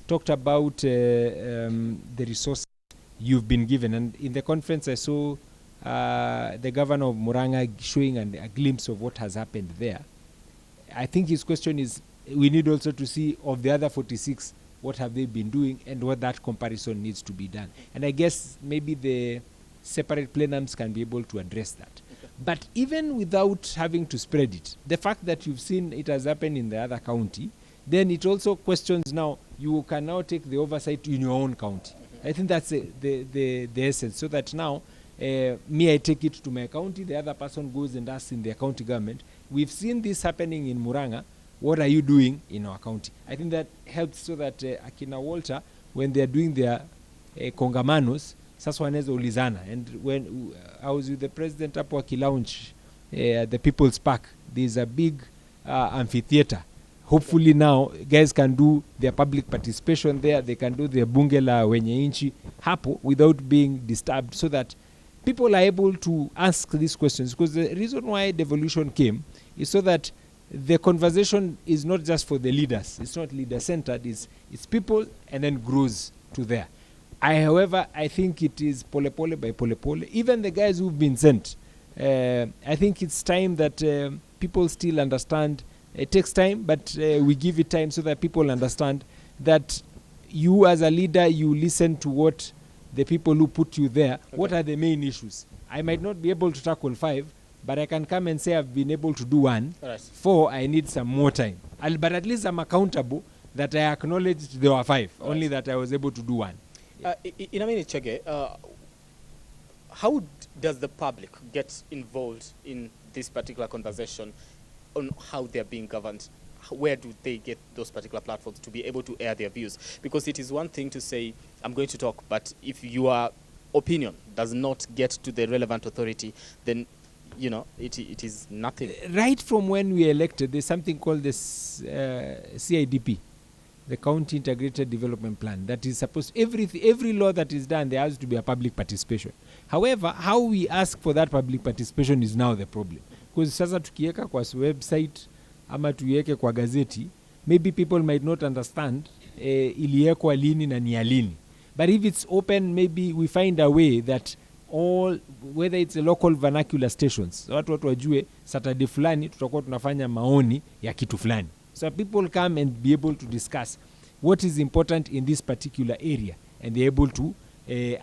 talked about the resources you've been given, and in the conference I saw the governor of Murang'a showing a glimpse of what has happened there. I think his question is, we need also to see of the other 46, what have they been doing and what that comparison needs to be done. And I guess maybe the separate plenums can be able to address that. Okay. But even without having to spread it, the fact that you've seen it has happened in the other county, then it also questions now, you can now take the oversight in your own county. Mm-hmm. I think that's the essence, so that now, me, I take it to my county, the other person goes and asks in their county government, we've seen this happening in Murang'a, what are you doing in our county? I think that helps so that Akina Walter, when they are doing their kongamanos, sasa wanaweza ulizana. And when I was with the president hapo akilaunch the People's Park, there's a big amphitheater. Hopefully now guys can do their public participation there, they can do their bunge la wenye inchi hapo without being disturbed, so that people are able to ask these questions. Because the reason why devolution came is so that the conversation is not just for the leaders. It's not leader-centered. It's people and then grows to there. However, I think it is pole pole by pole pole. Even the guys who've been sent, I think it's time that people still understand. It takes time, but we give it time so that people understand that you as a leader, you listen to what the people who put you there, okay, what are the main issues. I might not be able to tackle 5, but I can come and say I've been able to do 1. Right. 4, I need some more time. But at least I'm accountable that I acknowledged there were 5, right, only that I was able to do 1. Yeah. In a minute, Chege, how does the public get involved in this particular conversation on how they're being governed? Where do they get those particular platforms to be able to air their views? Because it is one thing to say, I'm going to talk, but if your opinion does not get to the relevant authority, then you know, it is nothing. Right from when we elected, there's something called the CIDP, the County Integrated Development Plan, that is supposed, every law that is done, there has to be a public participation. However, how we ask for that public participation is now the problem. Because sasa tukiweka kwa website, ama tuiweke kwa gazeti, maybe people might not understand iliwekwa lini na ni ya lini. But if it's open, maybe we find a way that all, whether it's a local vernacular stations, watu wajue Saturday fulani tutakuwa tunafanya maoni ya kitu fulani. So people come and be able to discuss what is important in this particular area, and they're able to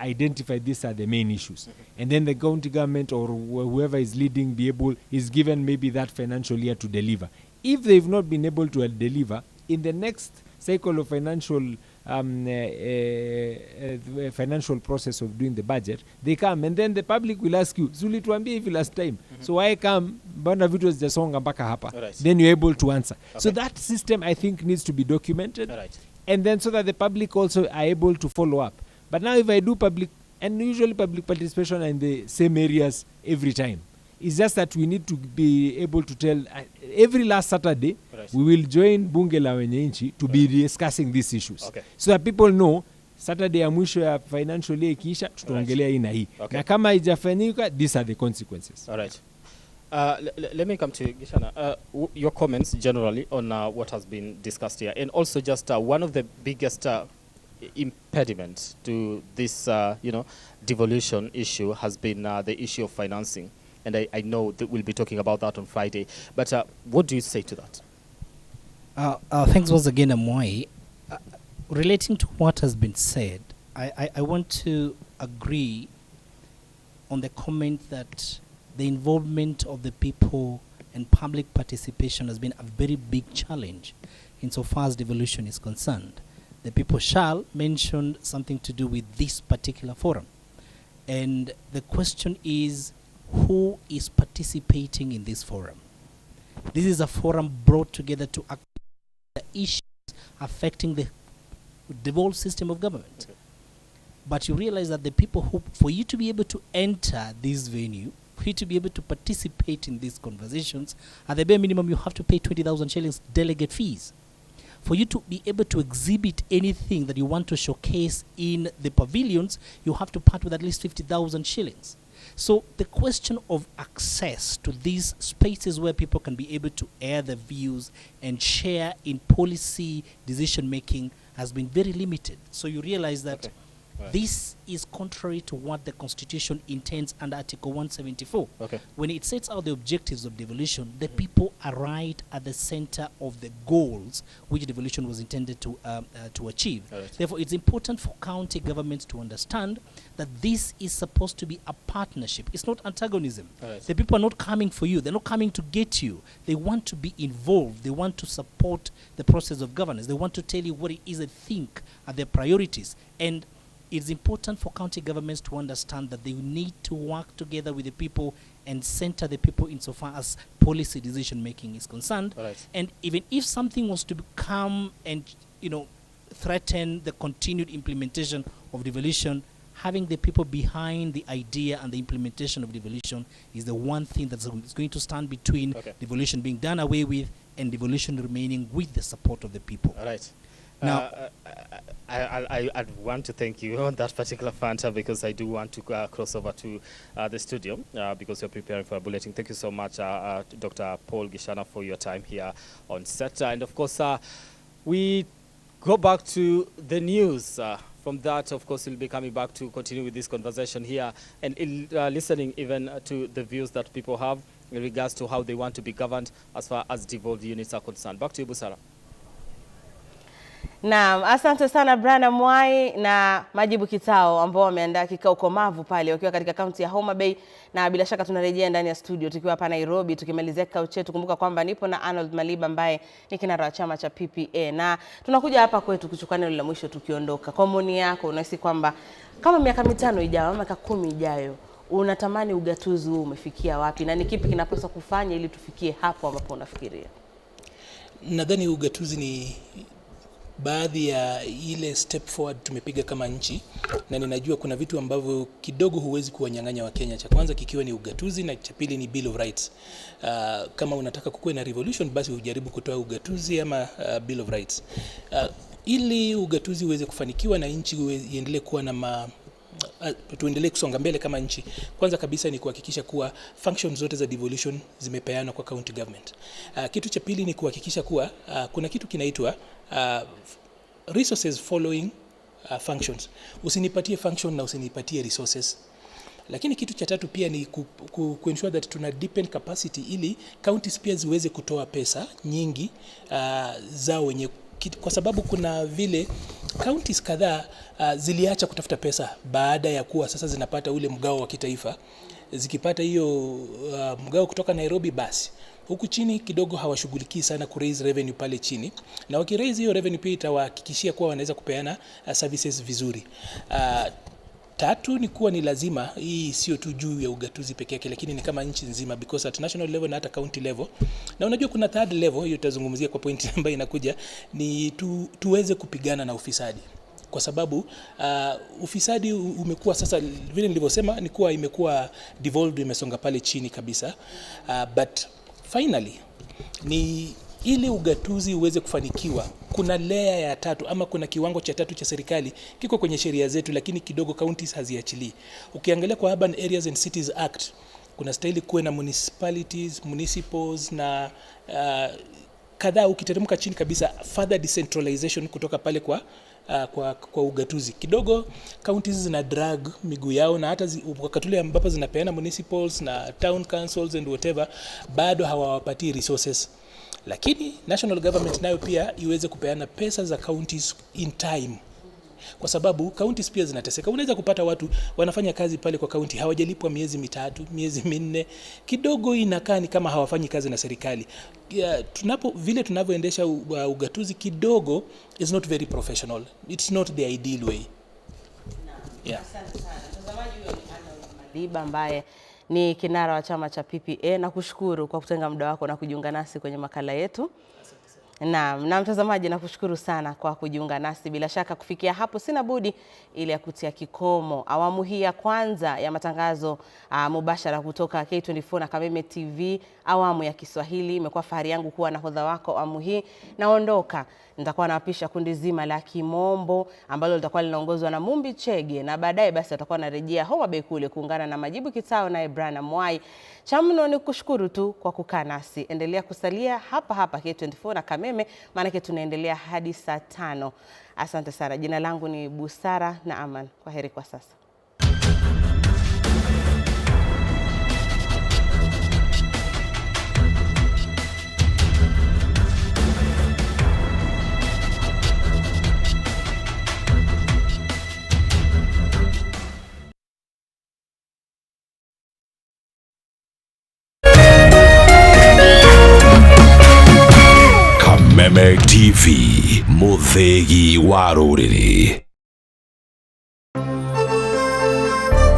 identify these are the main issues. Mm-hmm. And then the county government or whoever is leading be able, is given maybe that financial year to deliver. If they've not been able to deliver, in the next cycle of financial financial process of doing the budget, they come and then the public will ask you, "Zulituambia hivi last time, mm-hmm, so why come mbona vitu hazijasonga mpaka hapa?" Right. Then you're able to answer. Okay. So that system, I think, needs to be documented, right, and then so that the public also are able to follow up. But now if I do public, and usually public participation in the same areas every time, it's just that we need to be able to tell every last Saturday, right, we will join Bunge la Wenye Nchi to right, be discussing these issues. Okay. So that people know Saturday ya mwisho ya financial year ikiisha tutaongelea hii na hii. Okay. Na kama haijafanyika, these are the consequences. All right. Let me come to you, Gichana. Your comments generally on what has been discussed here, and also just one of the biggest impediment to this, devolution issue has been the issue of financing. And I know that we'll be talking about that on Friday. But what do you say to that? Thanks once again, Amwai. Relating to what has been said, I want to agree on the comment that the involvement of the people and public participation has been a very big challenge insofar as devolution is concerned. The people shall mention something to do with this particular forum. And the question is, who is participating in this forum? This is a forum brought together to the issues affecting the devolved system of government. Okay. But you realize that the people who, for you to be able to enter this venue, for you to be able to participate in these conversations, at the bare minimum, you have to pay 20,000 shillings delegate fees. For you to be able to exhibit anything that you want to showcase in the pavilions, you have to part with at least 50,000 shillings. So the question of access to these spaces where people can be able to air their views and share in policy decision-making has been very limited. So you realize that okay. Right. This is contrary to what the Constitution intends under Article 174. Okay. When it sets out the objectives of devolution, the people are right at the center of the goals which devolution was intended to achieve. Right. Therefore, it's important for county governments to understand that this is supposed to be a partnership. It's not antagonism. Right. The people are not coming for you. They're not coming to get you. They want to be involved. They want to support the process of governance. They want to tell you what it is they think are their priorities. And it's important for county governments to understand that they need to work together with the people and center the people insofar as policy decision-making is concerned. Right. And even if something was to become and, you know, threaten the continued implementation of devolution, having the people behind the idea and the implementation of devolution is the one thing that's going to stand between okay. devolution being done away with and devolution remaining with the support of the people. All right. Now, I'd want to thank you on that particular front because I do want to cross over to the studio because you're preparing for a bulletin. Thank you so much, Dr. Paul Gichana, for your time here on set. And of course, we go back to the news. From that, of course, we'll be coming back to continue with this conversation here and listening even to the views that people have in regards to how they want to be governed as far as devolved units are concerned. Back to you, Busara. Naam, asante sana Brana Mwai na Majibu Kitao ambao wameandaa kikao komavu pale wakiwa katika kaunti ya Homa Bay, na bila shaka tunarejea ndani ya studio tukiwa hapa Nairobi tukimalizia kikao chetu. Kumbuka kwamba nipo na Arnold Maliba ambaye ni kinara wa chama cha PPA, na tunakuja hapa kwetu kuchukua neno la mwisho tukiondoka. Kwa maoni yako, unahisi kwamba kama miaka 5 ijayo ama miaka 10 ijayo unatamani ugatuzi huu umefikia wapi na ni kipi kinapaswa kufanya ili tufikie hapo ambapo unafikiria? Nadhani ugatuzi ni baadhi ya ile step forward tumepiga kama nchi, na ninajua kuna vitu ambavyo kidogo huwezi kuwanyang'anya wa Kenya. Cha kwanza kikiwa ni ugatuzi na cha pili ni Bill of Rights. Kama unataka kukuwe na revolution, basi ujaribu kutoa ugatuzi ama Bill of Rights. Ili ugatuzi uweze kufanikiwa na nchi iendelee kuwa na tuendelee kusonga mbele kama nchi, kwanza kabisa ni kuhakikisha kuwa functions zote za devolution zimepeanwa kwa county government. Kitu cha pili ni kuhakikisha kuwa kuna kitu kinaitwa resources following functions. Usinipatie function na usinipatie resources. Lakini kitu cha tatu pia ni ku ensure that tuna deepen capacity ili counties pia ziweze kutoa pesa nyingi zao wenye, kwa sababu kuna vile counties kadhaa ziliacha kutafuta pesa baada ya kuwa sasa zinapata ule mgao wa kitaifa. Zikipata hiyo mgao kutoka Nairobi, basi huku chini kidogo hawashughulikii sana ku raise revenue pale chini, na waki raise hiyo revenue pia itawahakikishia kuwa wanaweza kupeana services vizuri. Tatu ni kuwa ni lazima, hii sio tu juu ya ugatuzi peke yake, lakini ni kama nchi nzima, because at national level na hata county level, na unajua kuna third level, hiyo tutazungumzia kwa point ambayo inakuja, ni tuweze kupigana na ufisadi. Kwa sababu ufisadi umekuwa sasa, vile nilivyosema, ni kuwa imekuwa devolved, imesonga pale chini kabisa. But finally ni ili ugatuzi uweze kufanikiwa, kuna layer ya tatu ama kuna kiwango cha tatu cha serikali kiko kwenye sheria zetu, lakini kidogo counties haziachilii. Ukiangalia kwa Urban Areas and Cities Act, Kuna stahili kuwe na municipalities, municipals na kadhaa. Ukiteremka chini kabisa, further decentralization kutoka pale kwa ugatuzi. Kidogo counties zina drag miguu yao, na hata wakati ule ambapo zinapeana municipals na town councils and whatever, bado hawawapatii resources. Lakini national government nayo pia iweze kupeana pesa za counties in time, kwa sababu counties pia zinateseka. Unaweza kupata watu wanafanya kazi pale kwa county hawajalipwa miezi 3, miezi 4, kidogo inakaa ni kama hawafanyi kazi na serikali. Vile tunavyoendesha ugatuzi kidogo is not very professional. It's not the ideal way. Yeah. Asante sana. Mtazamaji, huyo ni Arnold Maliba ambaye ni kinara wa chama cha PPA, na kushukuru kwa kutenga muda wako na kujiunga nasi kwenye makala yetu. Naam, na mtazamaji, nakushukuru sana kwa kujiunga nasi. Bila shaka kufikia hapo sina budi ili ya kutia kikomo awamu hii ya kwanza ya matangazo mubashara kutoka K24 na Kameme TV awamu ya Kiswahili. Imekuwa fahari yangu kuwa nahodha wako awamu hii. Naondoka, nitakuwa nawapisha kundi zima la Kimombo ambalo litakuwa linaongozwa na Mumbi Chege, na baadaye basi watakuwa narejea Homa Bay kule kuungana na Majibu Kitao naye Brian Mwai. Cha mno ni kushukuru tu kwa kukaa nasi. Endelea kusalia hapa hapa K24 na Kameme, maanake tunaendelea hadi saa 5. Asante sana. Jina langu ni Busara na Aman. Kwa heri kwa sasa. Kameme TV, Muthegi wa rũrĩrĩ.